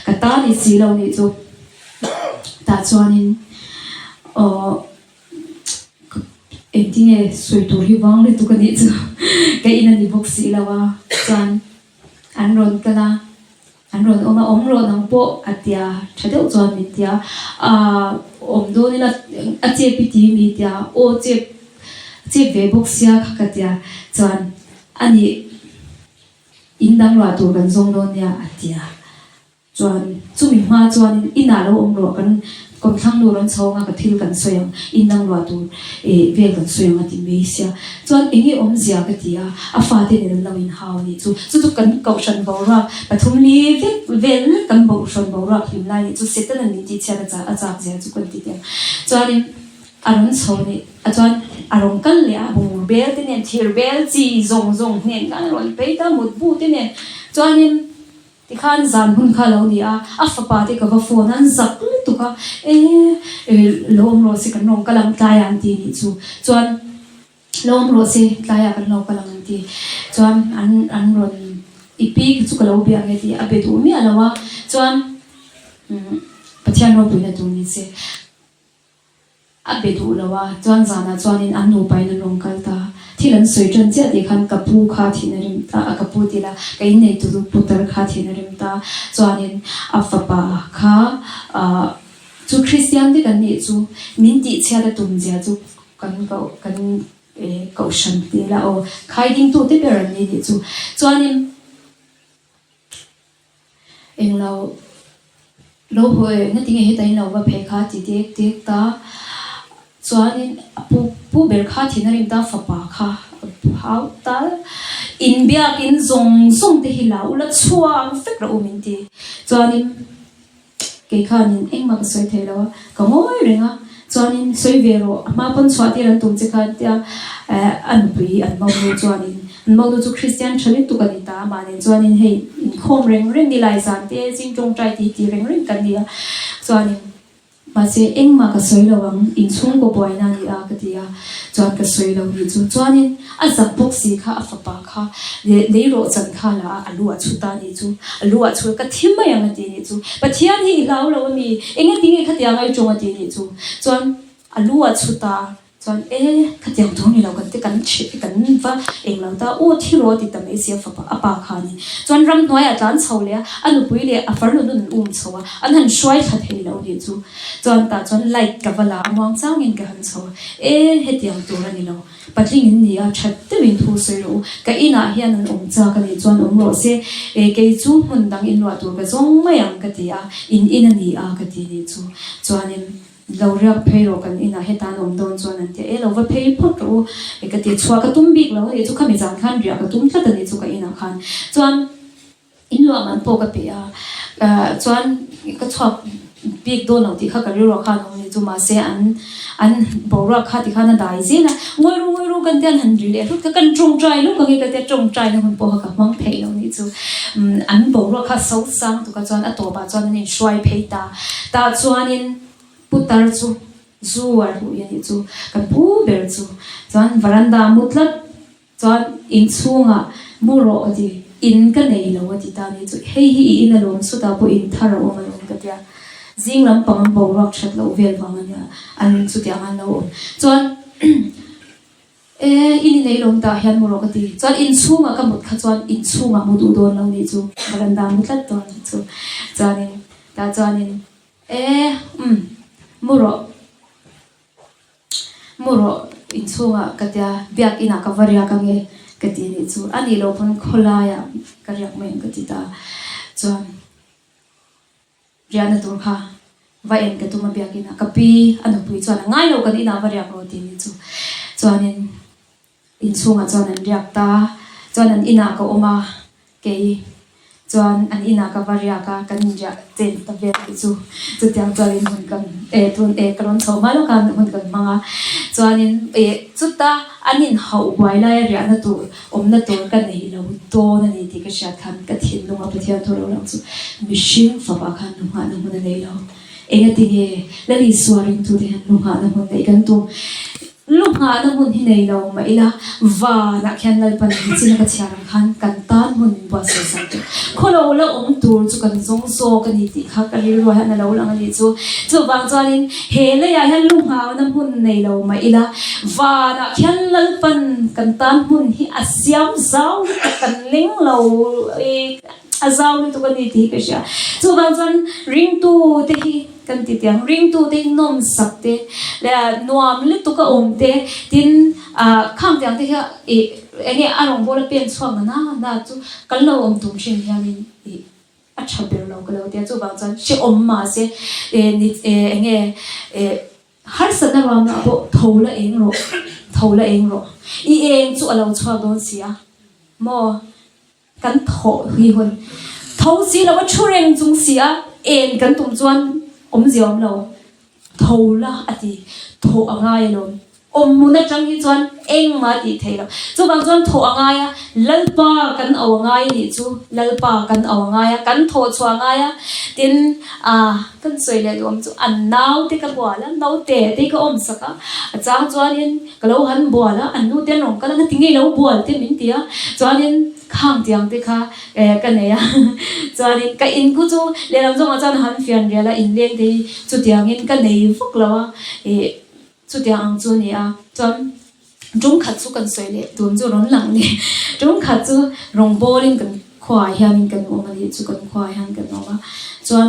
[SPEAKER 1] ka ta ni si lo nih chu tah chuanin aw. Engtinge sawi tur hi vang lutuk a nih chu ka in a ni bawk si lo a, chuan an rawn kal a, an rawn awm a, awm rawh nang pawh a tia tha deuh chuan min tia, aah awm dawn ila a chep i ti mi tia, aw chep chep ve bawk sia kha ka tia, chuan a nih in dang ruah tur kan zawng dawn nia a tia. Chuan chumi hma chuanin inah lo awm rawh kan kawmthlang nu rawn chho anga ka thil kan sawi ang, in dang ruah tur eh vel kan sawi ang a ti mai sia. Chuan eng nge awmzia ka ti a, a fate nen an lo inhau a nih chu. Chu chu kan kohhran boruak pathum li vek vel kan bohhrawn boruak hlim lai nih chu Satan-a min tihchhiat a chak a chak zia chu kan ti teh ang. Chuanin a rawn chho nih a chuan a rawn kal leh a, bungur bel te nen thir bel chi zawng zawng hnen khan a rawn phei ta mutbu te nen chuanin Tikhan zan hun kha lo ni a, a fapa te ka va phone a, an zak lutuk a, e lo awm rawh se kan rawn kal ang tlaiah an ti nih chu, chuan lo awm rawh se tlaiah kan lo kal ang an ti, chuan an an rawn i pi chu ka lo bia ang e tih a be duh miah lo a, chuan Pathian ropuina tur ni se. A be duh lo a, chuan zanah chuanin an nupain an rawn kal ta. Thil an sawi ṭan chiah tih khan ka pu kha thin a rim ta a, ka pu tila ka innei tu putar kha thin a rim ta. Chuanin a fapa kha ah chu Kristian te kan nih chu min tihchhiat a tum zia chu kan koh kan kohhran tila aw khaidingtu te ber an ni nih chu. Chuanin. Englo lo haw e, nga tinge heta in lo va phei kha ti dek dek ta. Chuanin a pu pu ber kha thin a rim ta fapa kha hau tal. Inbiakin zawng zawng te hi la ula chhuang vek rawh u min ti. Chuanin. Kei khanin engmah ka sawi thei lo a, ka ngawi reng a, chuanin sawi ve rawh, a hma pawn chhuah tir an tum che khan tia a nupui an monu chuanin, an monu chu Kristian tha lutuk a ni ta, amah nen chuanin hei inkhawm reng reng ni lai zan te zing tawngtai tih tih reng reng kan ni a, chuanin. Mahse, engmah ka sawi lo ang, inchhungkaw buaina a ni a, ka ti a, chuan ka sawi lo nih chu. Chuanin a zak bawk si kha, a fapa kha lei rawh chan kha la a, a lu ah chhut ta a nih chu, a lu ah chhut, ka thi mai ang a ti nih chu. Pathian hi i hlau lo a mi, engatinge khatiang a i tawng a ti nih chu. Chuan a lu ah chhut ta a. Chuan e, khatiang tur ni lo kan te kan chhe kan va eng lo ta, aw thi rawh ti ta mai sia fapa a pa kha ni. Chuan ramhnuaiah tlan chho leh a, a nupui leh a farnu nun an um chho a, an han hruai thla thei lo nih chu. Chuan tah chuan light ka va la a, muang changin ka han chho a, e hetiang tur a ni lo, patling in ni a, that deuhin thu sawi rawh u, ka inah hian an awm chak a nih chuan awm rawh se, e kei chu hmun dang inluah tur ka zawng mai ang ka ti a, in in a ni a ka ti nih chu. Chuanin. Lo riak phei rawh kan inah heta an awm dawn chuan an ti a, e lo va phei phawt rawh u, e ka ti chhuah ka tum bik lo a nih chu khami zan khan riah ka tum tlat a nih chu ka inah khan chuan in luah man pawh ka pe a, chuan ka chhuak bik dawn lo tih kha ka rilruah khan a awm a nih chu mahse an an boruak kha ti khan a dai zel a, ngawi ru ngawi ru kan tia an han ri leh hlut kha kan tawngtai lawk ang e ka tia tawngtai na hun pawh kha ka hmang theih lo a nih chu, an boruak kha so sang tuk a chuan a tawpah chuan an inhruai phei ta. Tah chuanin putar chu zu a rui a nih chu, kan pu ber chu. Chuan varanda mu tlat chuan inchhungah mu rawh a ti, in ka nei lo a ti ta a nih chu. Hei hi i in alawm, chutah pawh in thar a awm alawm ka tia. Zing lampang an boruak that loh vel vang a nia, an chutiang an lo awm. Chuan. E, in inei lo tah hian mu rawh ka ti. Chuan inchhungah ka mut kha chuan inchhungah mu duh dawn lo nih chu veranda mu tlat dawn nih chu. Chuanin tah chuanin e, umm, mu rawh, mu rawh inchhungah ka tia biak inah ka va riak ange ka ti nih chu. A nih loh pawn khawlaiah ka riak mai ang ka ti ta. Chuan. Riahna tur kha va en ka tum a biakin a ka pi a nupui chuan a ngai lo kan inah va riak rawh tih ni chu chuanin inchhungah chuan an riak ta chuan an inah ka awm a kei chuan an inah ka va riak a kan inriah chen ta vel tih chu chutiang chuanin hun kan eh tun eh ka rawn chho hma lawk a hun kan hmang a chuanin eh chuta an inhauh buai laia riahna tur Awmna tur ka nei lo dawn a ni tih ka hriat khan ka thinlunga Pathian thu lo lang chu mihring fapa khan lu nghahna hmun a nei lo. Engati nge Lal Isua ringtute hian lu nghahna hmun neih kan tum? Lu nghahna hmun hi nei lo mah ila vanah khian Lalpan min chin a ka chhiar ang khan kan tan hmun min buatsaih sak tawh. Khawlo la awm tur chu kan zawng zawk a ni tih kha ka rilruah hian a lo lang a nih chu. Chuvang chuanin he leiah hian lu nghahna hmun nei lo mah ila Vanah khian Lalpan kan tan hmun hi a siam zau lutuk kan leng lo i a zau lutuk a ni tih hi ka hria. Chuvang chuan ringtu te hi kan ti tiang, ringtu te hi nawmsak te leh nuam lutuk a awm te tin ah khang tiang te hi ih eng nge a rawngbawla pen chhuak na na chu kan lo awm tum thin hianin ih a tha ber lo ka lo tia chuvang chuan hrehawm mahse eh ni eh eng nge eh Harsatna ruamna pawh tho la eng rawh, tho la eng rawh. I eng chu a lo chhuak dawn si a, maw? Kan thawh hi hun tho si lo a, thu reng chung si a, en kan tum chuan awmzia awm lo. Tho la a ti, thawh a ngai alawm. Awm hmun atang hi chuan engmah a tih theih loh. Chuvang chuan thawh a ngai a, Lalpa kan au a ngai a nih chu, Lalpa kan au a ngai a, kan thawh chhuah a ngai a, tin, A, kan sawi leh duhawm chu an naute ka bual a, naute te ka awm sak a, a chang chuanin ka lo han bual a, an nute an rawn kal a, ngati nge lo bual te min ti a, chuanin khang tiang te kha eh ka nei a, chuanin ka in khu chu lehlam zawngah chuan a han fian rial a, inleng te hi chutiangin ka nei vak lo a, ih chutiang ang chu a ni a, chuan. Tum khat chu kan sawi leh tun chu rawn lang leh tum khat chu rawngbawlin kan khuaah hianin kan awm a nih chu kan khuaah hian kan awm a chuan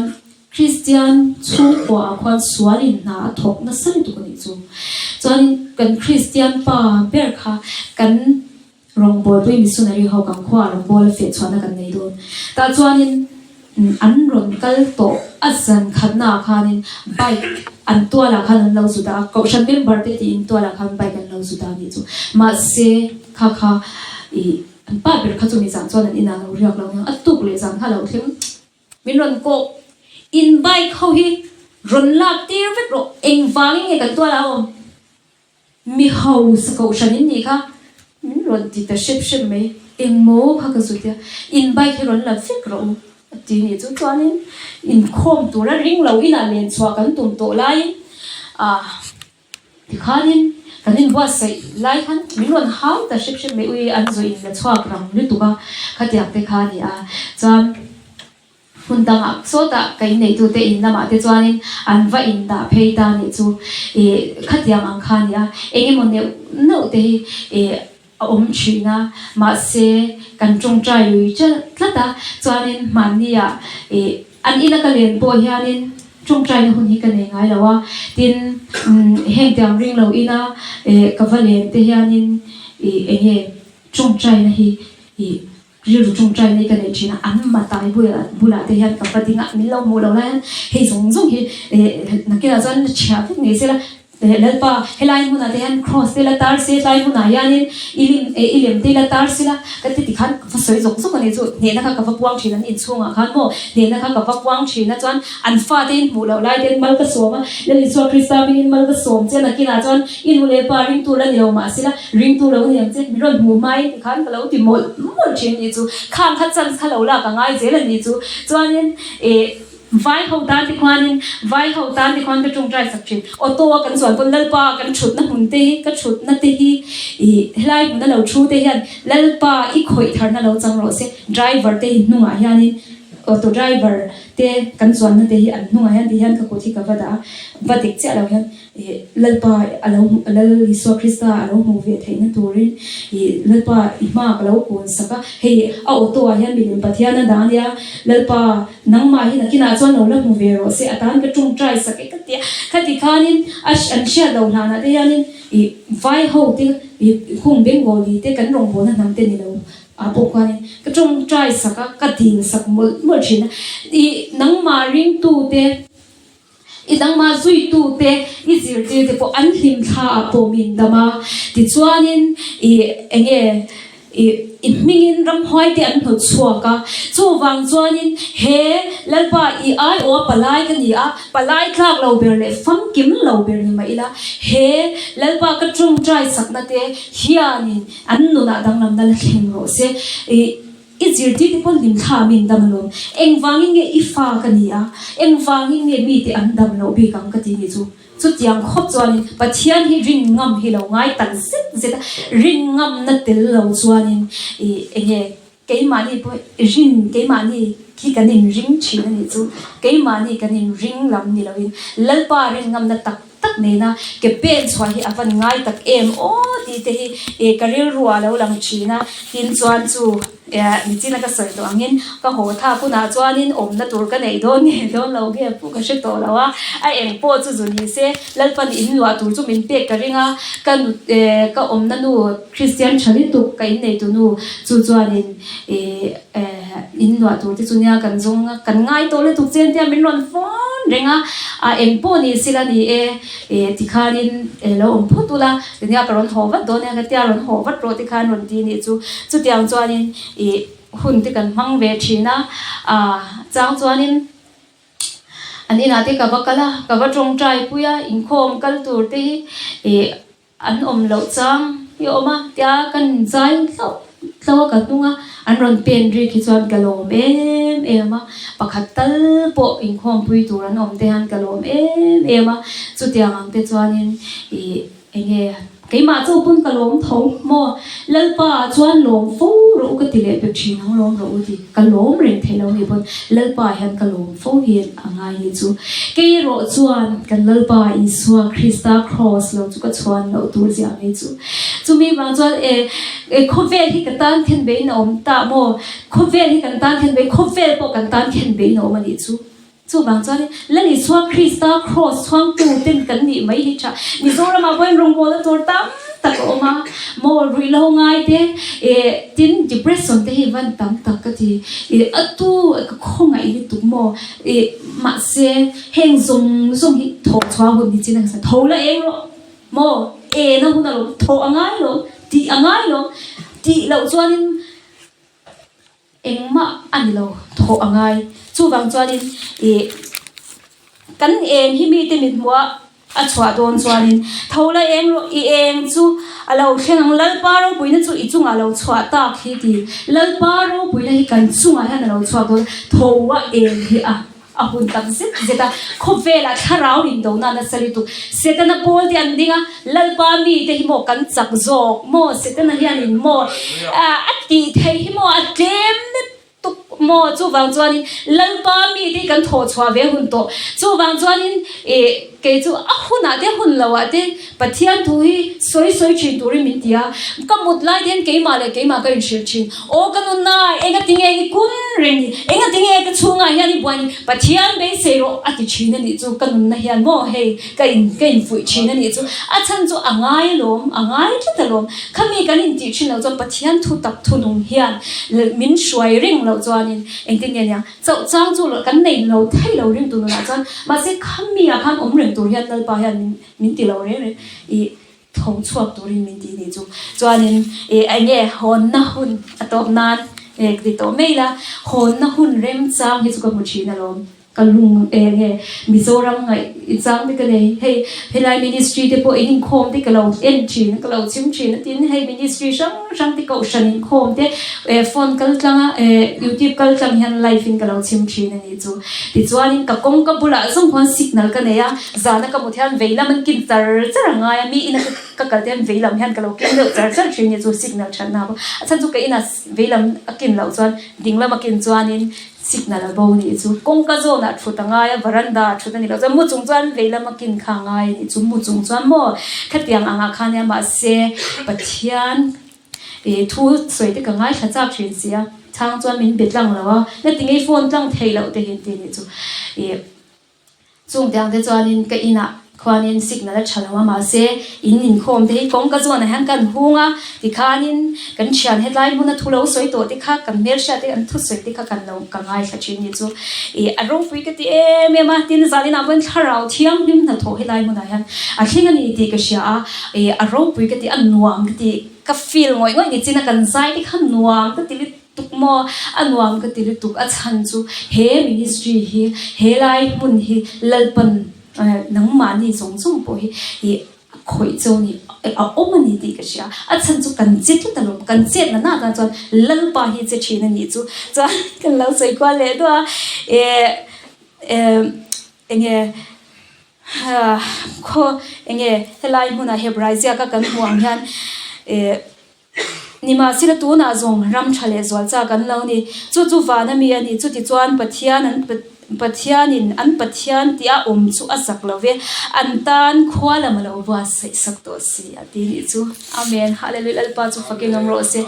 [SPEAKER 1] Kristian chhungkuaah khuan sualin hna a thawk nasa lutuk a nih chu chuanin kan Kristian pa ber kha kan rawngbawlpui missionary ho kan khuaah rawngbawla fehchhuahna kan nei dawn tah chuanin An rawn kal tawh a zan khatnaah khanin bike an tualah khan an lo zut a, kohhran member te tiin tualah khan bike an lo zut a nih chu. Mahse kha kha ih an pa ber kha chumi zan chuan an inah lo riak lo nia, a tuk leh zan kha lo thleng min rawn kawh in bike ho hi rawn lak tir vek rawh engvangin nge kan tualah a awm? Mi hausa kohhran in nih kha min rawn ti ta hrep hrep mai. Engmaw kha ka zut a, in bike hi rawn la vek rawh u a ti nih chu. Chuanin inkhawm tura ring lo inah len chhuah kan tum tawh laiin ah tikhanin kan inbuatsaih lai khan min rawn hau ta hrep hrep mai. Ui an zawh in la chhuak rang lutuk a, khatiang te kha a ni a. Chuan. Hmun dangah sawtah ka inneitute in lamah te chuanin an va indah phei ta nih chu ih khatiang ang kha a ni a, eng emaw neuh neuh te hi ih a awm thin a, mahse kan tawngtai lui tlat a, chuanin hmanniah ih an ina ka len pawh hianin tawngtaina hun hi ka nei ngai lo a, tin heng tiang ring lo ina ih ka va len te hianin ih eng nge tawngtaina hi ih Rilru tawngtai nei ka neih thin a, an matai bulah te hian ka va ding a, min lo hmuh loh lai hian hei zawng zawng hi nakinah chuan la chhiah vek ngei se la, Lalpa helai hmunah te hian cross te la tar se, tlai hmunah hianin i lim i lem te la tar se la ka ti tikhan ka va sawi zawk zawk a ni chu, hnehna kha ka va puang thin an inchhungah khan maw hnehna kha ka va puang thin a chuan an fate in hmuh loh lai ten mal ka sawm a, Lal Isua Krista hmingin mal ka sawm che nakinah chuan i nu leh pa ringtu la ni lo mahse la Ringtu lo ni ang che, min rawn hmuh hmain tikhan ka lo ti mawlh mawlh thin anih chu. Khang kha chance kha lo lak a ngai zel anih chu. Chuanin eh vai ho tan te khuanin vai ho tan te khuan ka tawngtai sak thin. Auto a kan chuan pawn Lalpa kan thutna hmun te hi ka thutna te hi ih helai hmuna lo thu te hian Lalpa i khawih tharna lo chang rawh se. Driver te hi hnungah hianin auto driver te kan chuanna te hi an hnungah hian ti hian ka kut hi ka va dah a, va dik chiah lo hian Ih Lalpa a lo hmuh, Lal Isua Krista a lo hmuh ve theihna turin ih Lalpa i hma ka lo kun sak a, hei a auto ah hian milim Pathian a dah ania, Lalpa nangmah hi nakinah chuan lo la hmu ve rawh se, a tan ka tawngtai sak e ka ti a, khati khanin a an hriat loh hlanah te hianin ih vai ho te ih hung Bengali te kan rawngbawlna hnam te ni lo ah pawh khuanin ka tawngtai sak a, ka dil sak mawlh mawlh thin a, ih nangmah ringtute. I nangmah zuitute, i zirtirte pawh an hlim thla ah pawh min dam a, tichuanin i enge i i hmingin ramhuai te an hnawt chhuak a, chuvang chuanin he Lalpa i aiawha palai ka ni a, palai tlak lo ber leh famkim lo ber ni mah ila, he Lalpa ka tawngtai sakna te hianin an nunah danglamna la thleng rawh se. I. I zirtir te pawn hlim thla min dam alawm. Engvangin nge i fa ka ni a, engvangin nge mite an dam loh bik ang ka ti ni chu. Chutiang khawp chuanin Pathian hi rin ngam hi lo ngai tak zet zet a, rin ngamna tel lo chuanin i enge keimahni pawh rin keimahni hi kan inring thin a nih chu. Keimahni kan inring lam ni loin Lalpa rin ngamna tak tak nena ke pen chhuah hi a van ngai tak em aw tih te hi ih ka rilru ah lo lang thin a, tin chuan chu eh nichin a ka sawi tawh angin ka haw thlak hunah chuanin awmna tur ka neih dawn nge dawn lo nge pawh ka hre tawh lo a, a eng pawh chu zu ni se Lalpan in luah tur chu min pek ka ring a, ka nu eh ka awmna nu Kristian tha lutuk ka inneitu nu chu chuanin ih eh in luah tur te chu nia kan zawng a, kan ngai tawh lutuk che tia min rawn phone reng a, a eng pawh ni sila ni e, eh tikhanin eh lo awm phawt ula tinia ka rawn haw vat dawn nia ka tia rawn haw vat rawh tikhan rawn ti nih chu, chutiang chuanin ih hun te kan hmang ve thin a, ah chang chuanin an inah te ka va kal a, ka va tawngtai pui a, inkhawm kal tur te hi ih. An awm loh chang hi a awm a, tia kan zai hlauh hlauh a ka hnung a, an rawn pen rik hi chuan ka lawm em em a, pakhat tal pawh inkhawmpui tur an awm te hian ka lawm em em a, chutiang ang te chuanin ih eng nge keimah chu pawn ka lawm tho maw, Lalpa ah chuan lawm fo rawh u ka ti leh pek thin ang lawm rawh u ti ka lawm reng theih lo nih pawn Lalpa ah hian ka lawm fo hi a ngai ni chu. Kei erawh chuan kan Lalpa Isua Krista Kraws lo chu ka chhuan loh tur zia mai chu. Chumi vang chuan e e khawvel hi ka tan khen beiin a awm ta maw? Khawvel hi kan tan khen bei, khawvel pawh kan tan khen beiin a awm a nih chu. Chuvang chuan Lal Isua Krista Kraws chhuangtu ten kan nih mai hi tha. Mizoramah pawhin rawngbawlna tur tam tak a awm a, maw ruihhlo ngai te e tin depression te hi van tam tak ka ti. E a tu ka khawngaih lutuk maw e mahse heng zawng zawng hi thawh chhuah hun ni chin a ka sawi tho la eng rawh maw ena hun alawm thawh a ngai lo tih a ngai lo tih loh chuanin Engmah a ni lo, thawh a ngai. Chuvang chuanin ih kan eng hi mite mithmuh a a chhuah dawn chuanin tho la eng rawh, i eng chu a lo thleng ang, Lalpa ropuina chu i chungah lo chhuah tak hi ti. Lalpa ropuina hi kan chungah hian a lo chhuak dawn, tho a eng hi a. A hun tak zet zet a, khawvelah thlarau indona nasa lutuk. Setana pawl te an ding a, Lalpa mite hi maw kan chak zawk maw, Setana hianin maw a tih theih hi maw a tlem lutuk maw? Chuvang chuanin Lalpa mite hi kan thawh chhuah ve hun tawh. Chuvang chuanin ih kei chu a hunah te hun lohah te Pathian thu hi sawi sawi thin turin min ti a. Ka mut lai te hian keimah leh keimah ka inhrilh thin. Aw ka nunna, engatinge i kun reng ni? Engatinge ka chhungah hian i buai ni? Pathian beisei rawh a ti thin a nih chu ka nunna hian maw hei ka in ka infuih thin a nih chu. A chhan chu a ngai alawm, a ngai tlat alawm. Khami kan intih thin loh chuan Pathian thu tak thu nung hian min hruai reng loh chuanin engtin nge niang chauh chang chu kan nei lo thei lo ringtu nunah chuan mahse khami ah khan awm reng tur hian Lalpa hian min min ti lo reng reng i tho chhuak turin min ti nih chu. Chuanin ih eng nge hawnna hun a tawp nan eh ka ti tawh mai la, hawnna hun remchang hi chu ka hmu thin alawm. Ka lung eng nge Mizoram ngaih chang te ka nei. Hei helai ministry te pawh in inkhawm te ka lo en thin a, ka lo chim thin a tin hei ministry hrang hrang te kohhran inkhawm te eh phone kal tlang a eh youtube kal tlang hian live in ka lo chim thin a nih chu. Tichuanin ka kawngka bulah zawng khuan signal ka nei a, zana ka mut hian vei lam an kin char char a ngai a, mi ina ka kal te hian vei lam hian ka lo kin deuh char char thin a nih chu signal that na bawk. A chhan chu ka ina vei lam a kin loh chuan ding lam a kin chuanin signal a bo nih chu. Kawngka zawnah thut a ngai a, veranda ah thut a ni loh chuan mu chung chuan vei lam a kin kha a ngai a nih chu, mu chung chuan maw khatiang angah khan nia mahse Pathian Ih thu sawi te ka ngaithla chak thin si a, chhang chuan min be tlang lo a, na ti ngei phone tlang theih loh te hi an ti nih chu. Ih chung te ang te chuanin ka inah khuanin signal a tha lo a, mahse in inkhawm te hi kawngka zawnah hian kan hung a, tikhanin kan thian hetlai hmuna thu lo sawi tawh te kha kan hmelhriat te an thusawi te kha kan lo ka ngaithla thin nih chu. Ih a ropui ka ti em em a, tin zaninah pawhin thlarau thianghlim hnathawh helai hmunah hian a thleng a ni tih ka hria a, Ih a ropui ka ti, a nuam ka ti, ka feel ngawih ngawih ni chin a kan zai te kha nuam ka ti lutuk maw, a nuam ka ti lutuk, a chhan chu he ministry hi, he lai hmun hi Lalpan nangmahni zawng zawng pawh hi ih a khawih cho ni, a awm a ni tih ka hria, a chhan chu kan che tlat alawm, kan chet na na tan chuan Lalpa hi che thin a nih chu, chuan kan lo sawi kual leh duah a, ih enge. Khaw enge helai hmunah Hebrai ziaka kan hmuh ang hian eh nimahsela tunah zawng ram tha leh zual chak an lo ni. Chu chu van a mi a ni. Chutichuan Pathian an Pathianin an Pathian tih a awm chu a zak lo ve. An tan khua lam a lo buatsaih sak tawh si a ti nih chu. Amen. Hallelujah Lalpa chu fakin awm rawh se.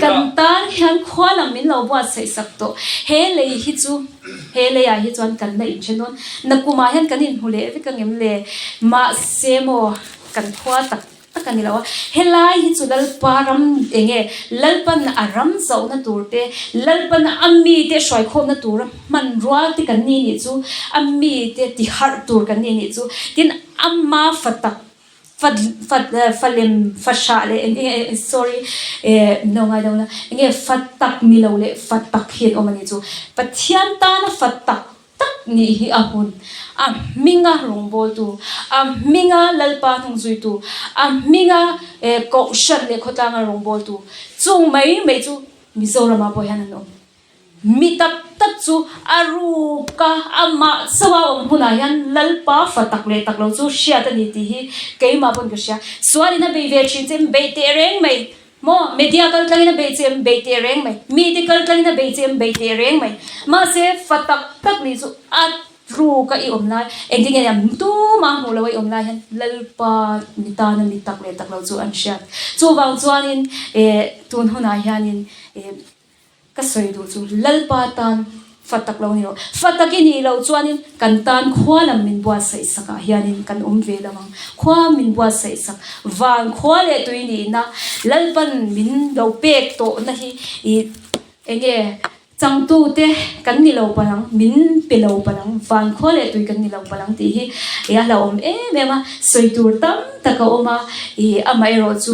[SPEAKER 1] Kan tan hian khua lam min lo buatsaih sak tawh. He lei hi chu. He leiah hi chuan kan la inthen dawn. Nakumah hian kan inhmu leh vek ang em le? Mahse maw, kan khua tak tak a ni lo a. Helai hi chu Lalpa ram eng nge? Lalpan a ram zauhna tur te, Lalpan a mite hruaikhawmna tura hmanrua te kan ni nih chu, a mite tiharh tur kan ni nih chu. Tin, ama fa tak Fa fa fa lem fa hrah leh eng eng sorry eh min lo ngai deuh la eng nge fa tak ni lo leh fa tak hi an awm a ni chu Pathian tana fa tak tak nih hi a hun a hminga rawngbawltu a hminga Lalpa hnungzuitu a hminga eh kohhran leh khawtlanga rawngbawltu chung mai mai chu Mizoramah pawh hian an awm. Mi tak tak chu a ruk a, amah chauha awm hunah hian Lalpa fa tak leh tak lo chu hriat a ni tih hi keimah pawn ka hria. Sualin a bei ve thin che em bei teh reng mai maw? Media kal tlangin a bei che em bei teh reng mai? Mite kal tlangin a bei che em bei teh reng mai? Mahse fa tak tak nih chu a ruk a i awm lai, engtin nge nia tumah hmuh loh a i awm lai hian Lalpa mi tana mi tak leh tak lo chu an hriat. Chuvang chuanin eh tun hunah hianin eh Ka sawi duh chu Lalpa tan fa tak lo ni rawh. Fa tak i nih loh chuanin kan tan khua lam min buatsaih sakah hianin kan awm ve lo ang. Khua min buatsaih sak van khua leh tui nihna Lalpan min lo pek tawhna hi i enge changtute kan ni lo palh ang, min pe lo palh ang, van khua leh tui kan ni lo palh ang tih hi i a hlauhawm em em a. Sawi tur tam tak a awm a, i amaherawh chu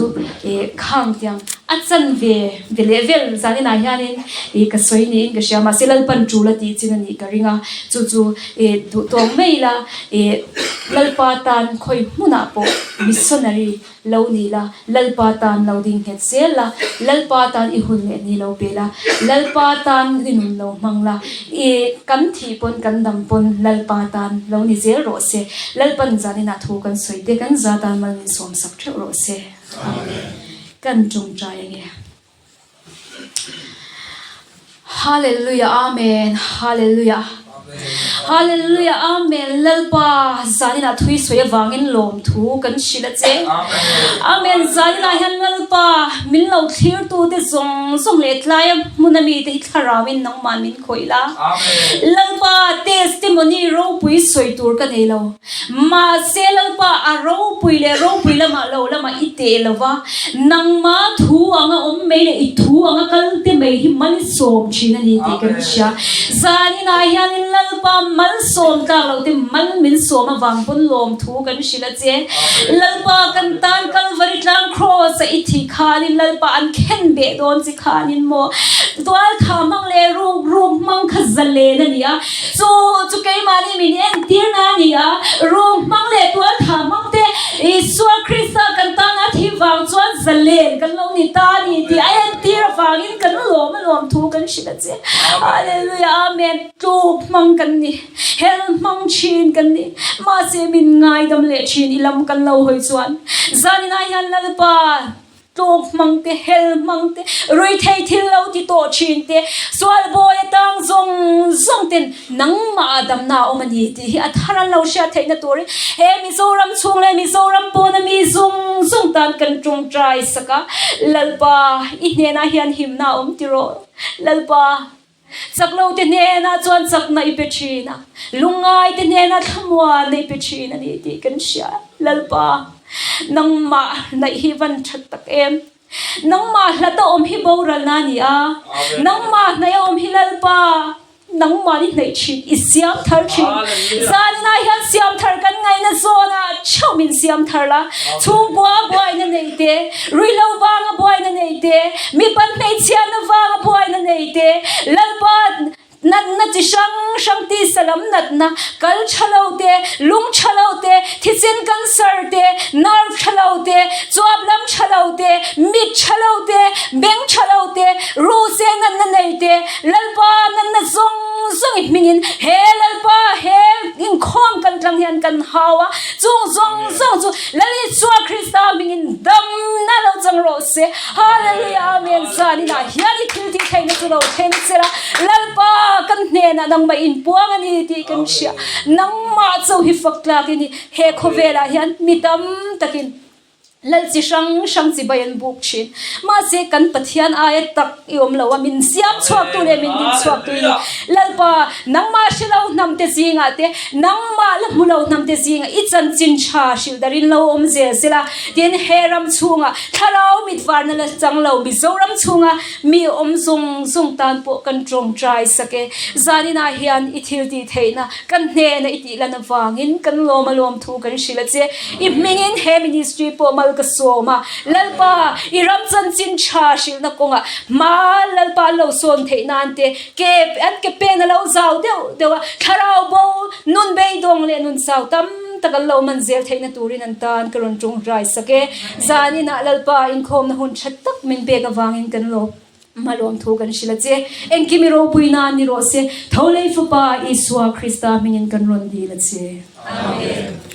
[SPEAKER 1] i khang tiang a chan ve ve leh vel zaninah hianin i ka sawi niin ka hria mahse Lalpan tul a tih chin a nih ka ring a, chu chu i duh tawng mai ila i Lalpa tan khawi hmunah pawh missionary lo ni la, Lalpa tan lo ding nghet zel la, Lalpa tan i hun leh ni lo pe la, Lalpa tan i nun lo hmang la, i kan thih pawn kan dam pawn Lalpa tan lo ni zel rawh se, Lalpan zaninah thu kan sawi te kan za tan mal min sawmsak theuh rawh se. Amen. Kan tawngtai ange. Hallelujah Amen Hallelujah Hallelujah Amen Lalpa zaninah thui sawi avangin lawmthu kan hrilh a che. Amen Zaninah hian Lalpa min lo thlirtute zawng zawng leh tlaia hmuna mite hi thlarauin nangmah min khawih la. Lalpa testimony ropui sawi tur ka nei lo. Mahse Lalpa a ropui leh ropui lamah lo lamah i teh lo va, nangma thu anga awm mai leh i thu anga kal te mai hi malsawm thin a ni tih kan hria. Zaninah hianin Lalpa malsawm tlak loh te mal min sawm avang pawn lawm thu kan hrilh a che. Lalpa kan tan Kalvari tlang Kraws a i thih khanin Lalpa an khen beh dawn che khanin maw tualtha hmang leh ruk ruk hmang kha zalen a ni a. Chu chu keimahni min entirna a ni a, rum hmang leh tual tha hmang te Isua Krista kan tana thi vang chuan zalen kan lo ni ta a ni tih a entir avangin kan lawm a lawm thu kan hrilh a che. Hallelujah Amen. Tluk hmang kan ni, hel hmang thin kan ni, mahse min ngaidam leh thin i lam kan lo hawi chuan zaninah hian Lalpa, Tlawk hmang te, hel hmang te, ruithei thil lo ti tawh thin te, sual bawi atang zawng zawng ten nangmah ah damna a awm a ni tih hi a thar an lo hriat theihna turin he Mizoram chhung leh Mizoram pawna mi zawng zawng tan kan tawngtai sak a, Lalpa i hnenah hian himna a awm tiraw Lalpa. Chak lo te hnenah chuan chakna i pe thin a, lungngai te hnenah thlamuanna i pe thin a ni tih kan hria. Lalpa, nangmah hnaih hi van that tak em? Nangmah hlata awm hi boralna a ni a, nangmah hnaih a awm hi Lalpa, nangmah ni hnaih thin, i siam thar thin. Zaninah hian siam thar kan ngaihna zawnah theuh min siam thar la, chhungkua buaina nei te, Ruihhlo vanga buaina nei te, mipat hmeichhiatna vanga buaina nei te, Lalpa natna chi hrang hrang tisa lam natna, kal tha lo te, lung tha lo te, thisen cancer te, nerve tha lo te, chuap lam tha lo te, mit tha lo te, beng tha lo te, ruhse natna nei te, Lalpa natna zawng zawng i hmingin he Lalpa he inkhawm kal tlang hian kan hau a, chung zawng zawng chu Lal Isua Krista hmingin damna lo chang rawh se. Hallelujah Amen Zaninah hian i thil tih theihna chu lo thleng sela Lalpa kan hnenah nangmah inpuang a ni tih kan hria. Nangmah chauh hi fak tlak i ni. He khawvelah hian mi tam takin Lal chi hrang hrang chibai an buk thin. Mahse kan Pathian aia tak i awm lo a, min siam chhuaktu leh min din chhuaktu i ni. Lalpa, nangmah hre lo hnamte zingah te, nangmah la hmu lo hnamte zingah i chanchin tha hrilh darin lo awm zel sela, tin he ram chhunga thlarau mit varna la chang lo Mizoram chhunga mi awm zawng zawng tan pawh kan tawngtai sak e. Zaninah hian i thil tih theihna kan hnena i tih lan avangin kan lawm a lawm thu kan hrilh a che. I hmingin he ministry pawh mal ka sawm a, Lalpa, i ram chanchin tha hrilhna kawngah hma Lalpa an lo sawn theih nan te, ke an ke pen a lo zau deuh deuh a, thlarau bo, nun beidawng leh nun chau tam tak an lo man zel theihna turin an tan ka rawn tawngtai sak e. Zaninah Lalpa inkhawmna hun tha tak min pek avangin kan lawm. Malawm thu kan hrilh a che. Engkim i ropui nan ni rawh se. Tho lei Fapa Isua Krista hmingin kan rawn dil a che.
[SPEAKER 2] Amen.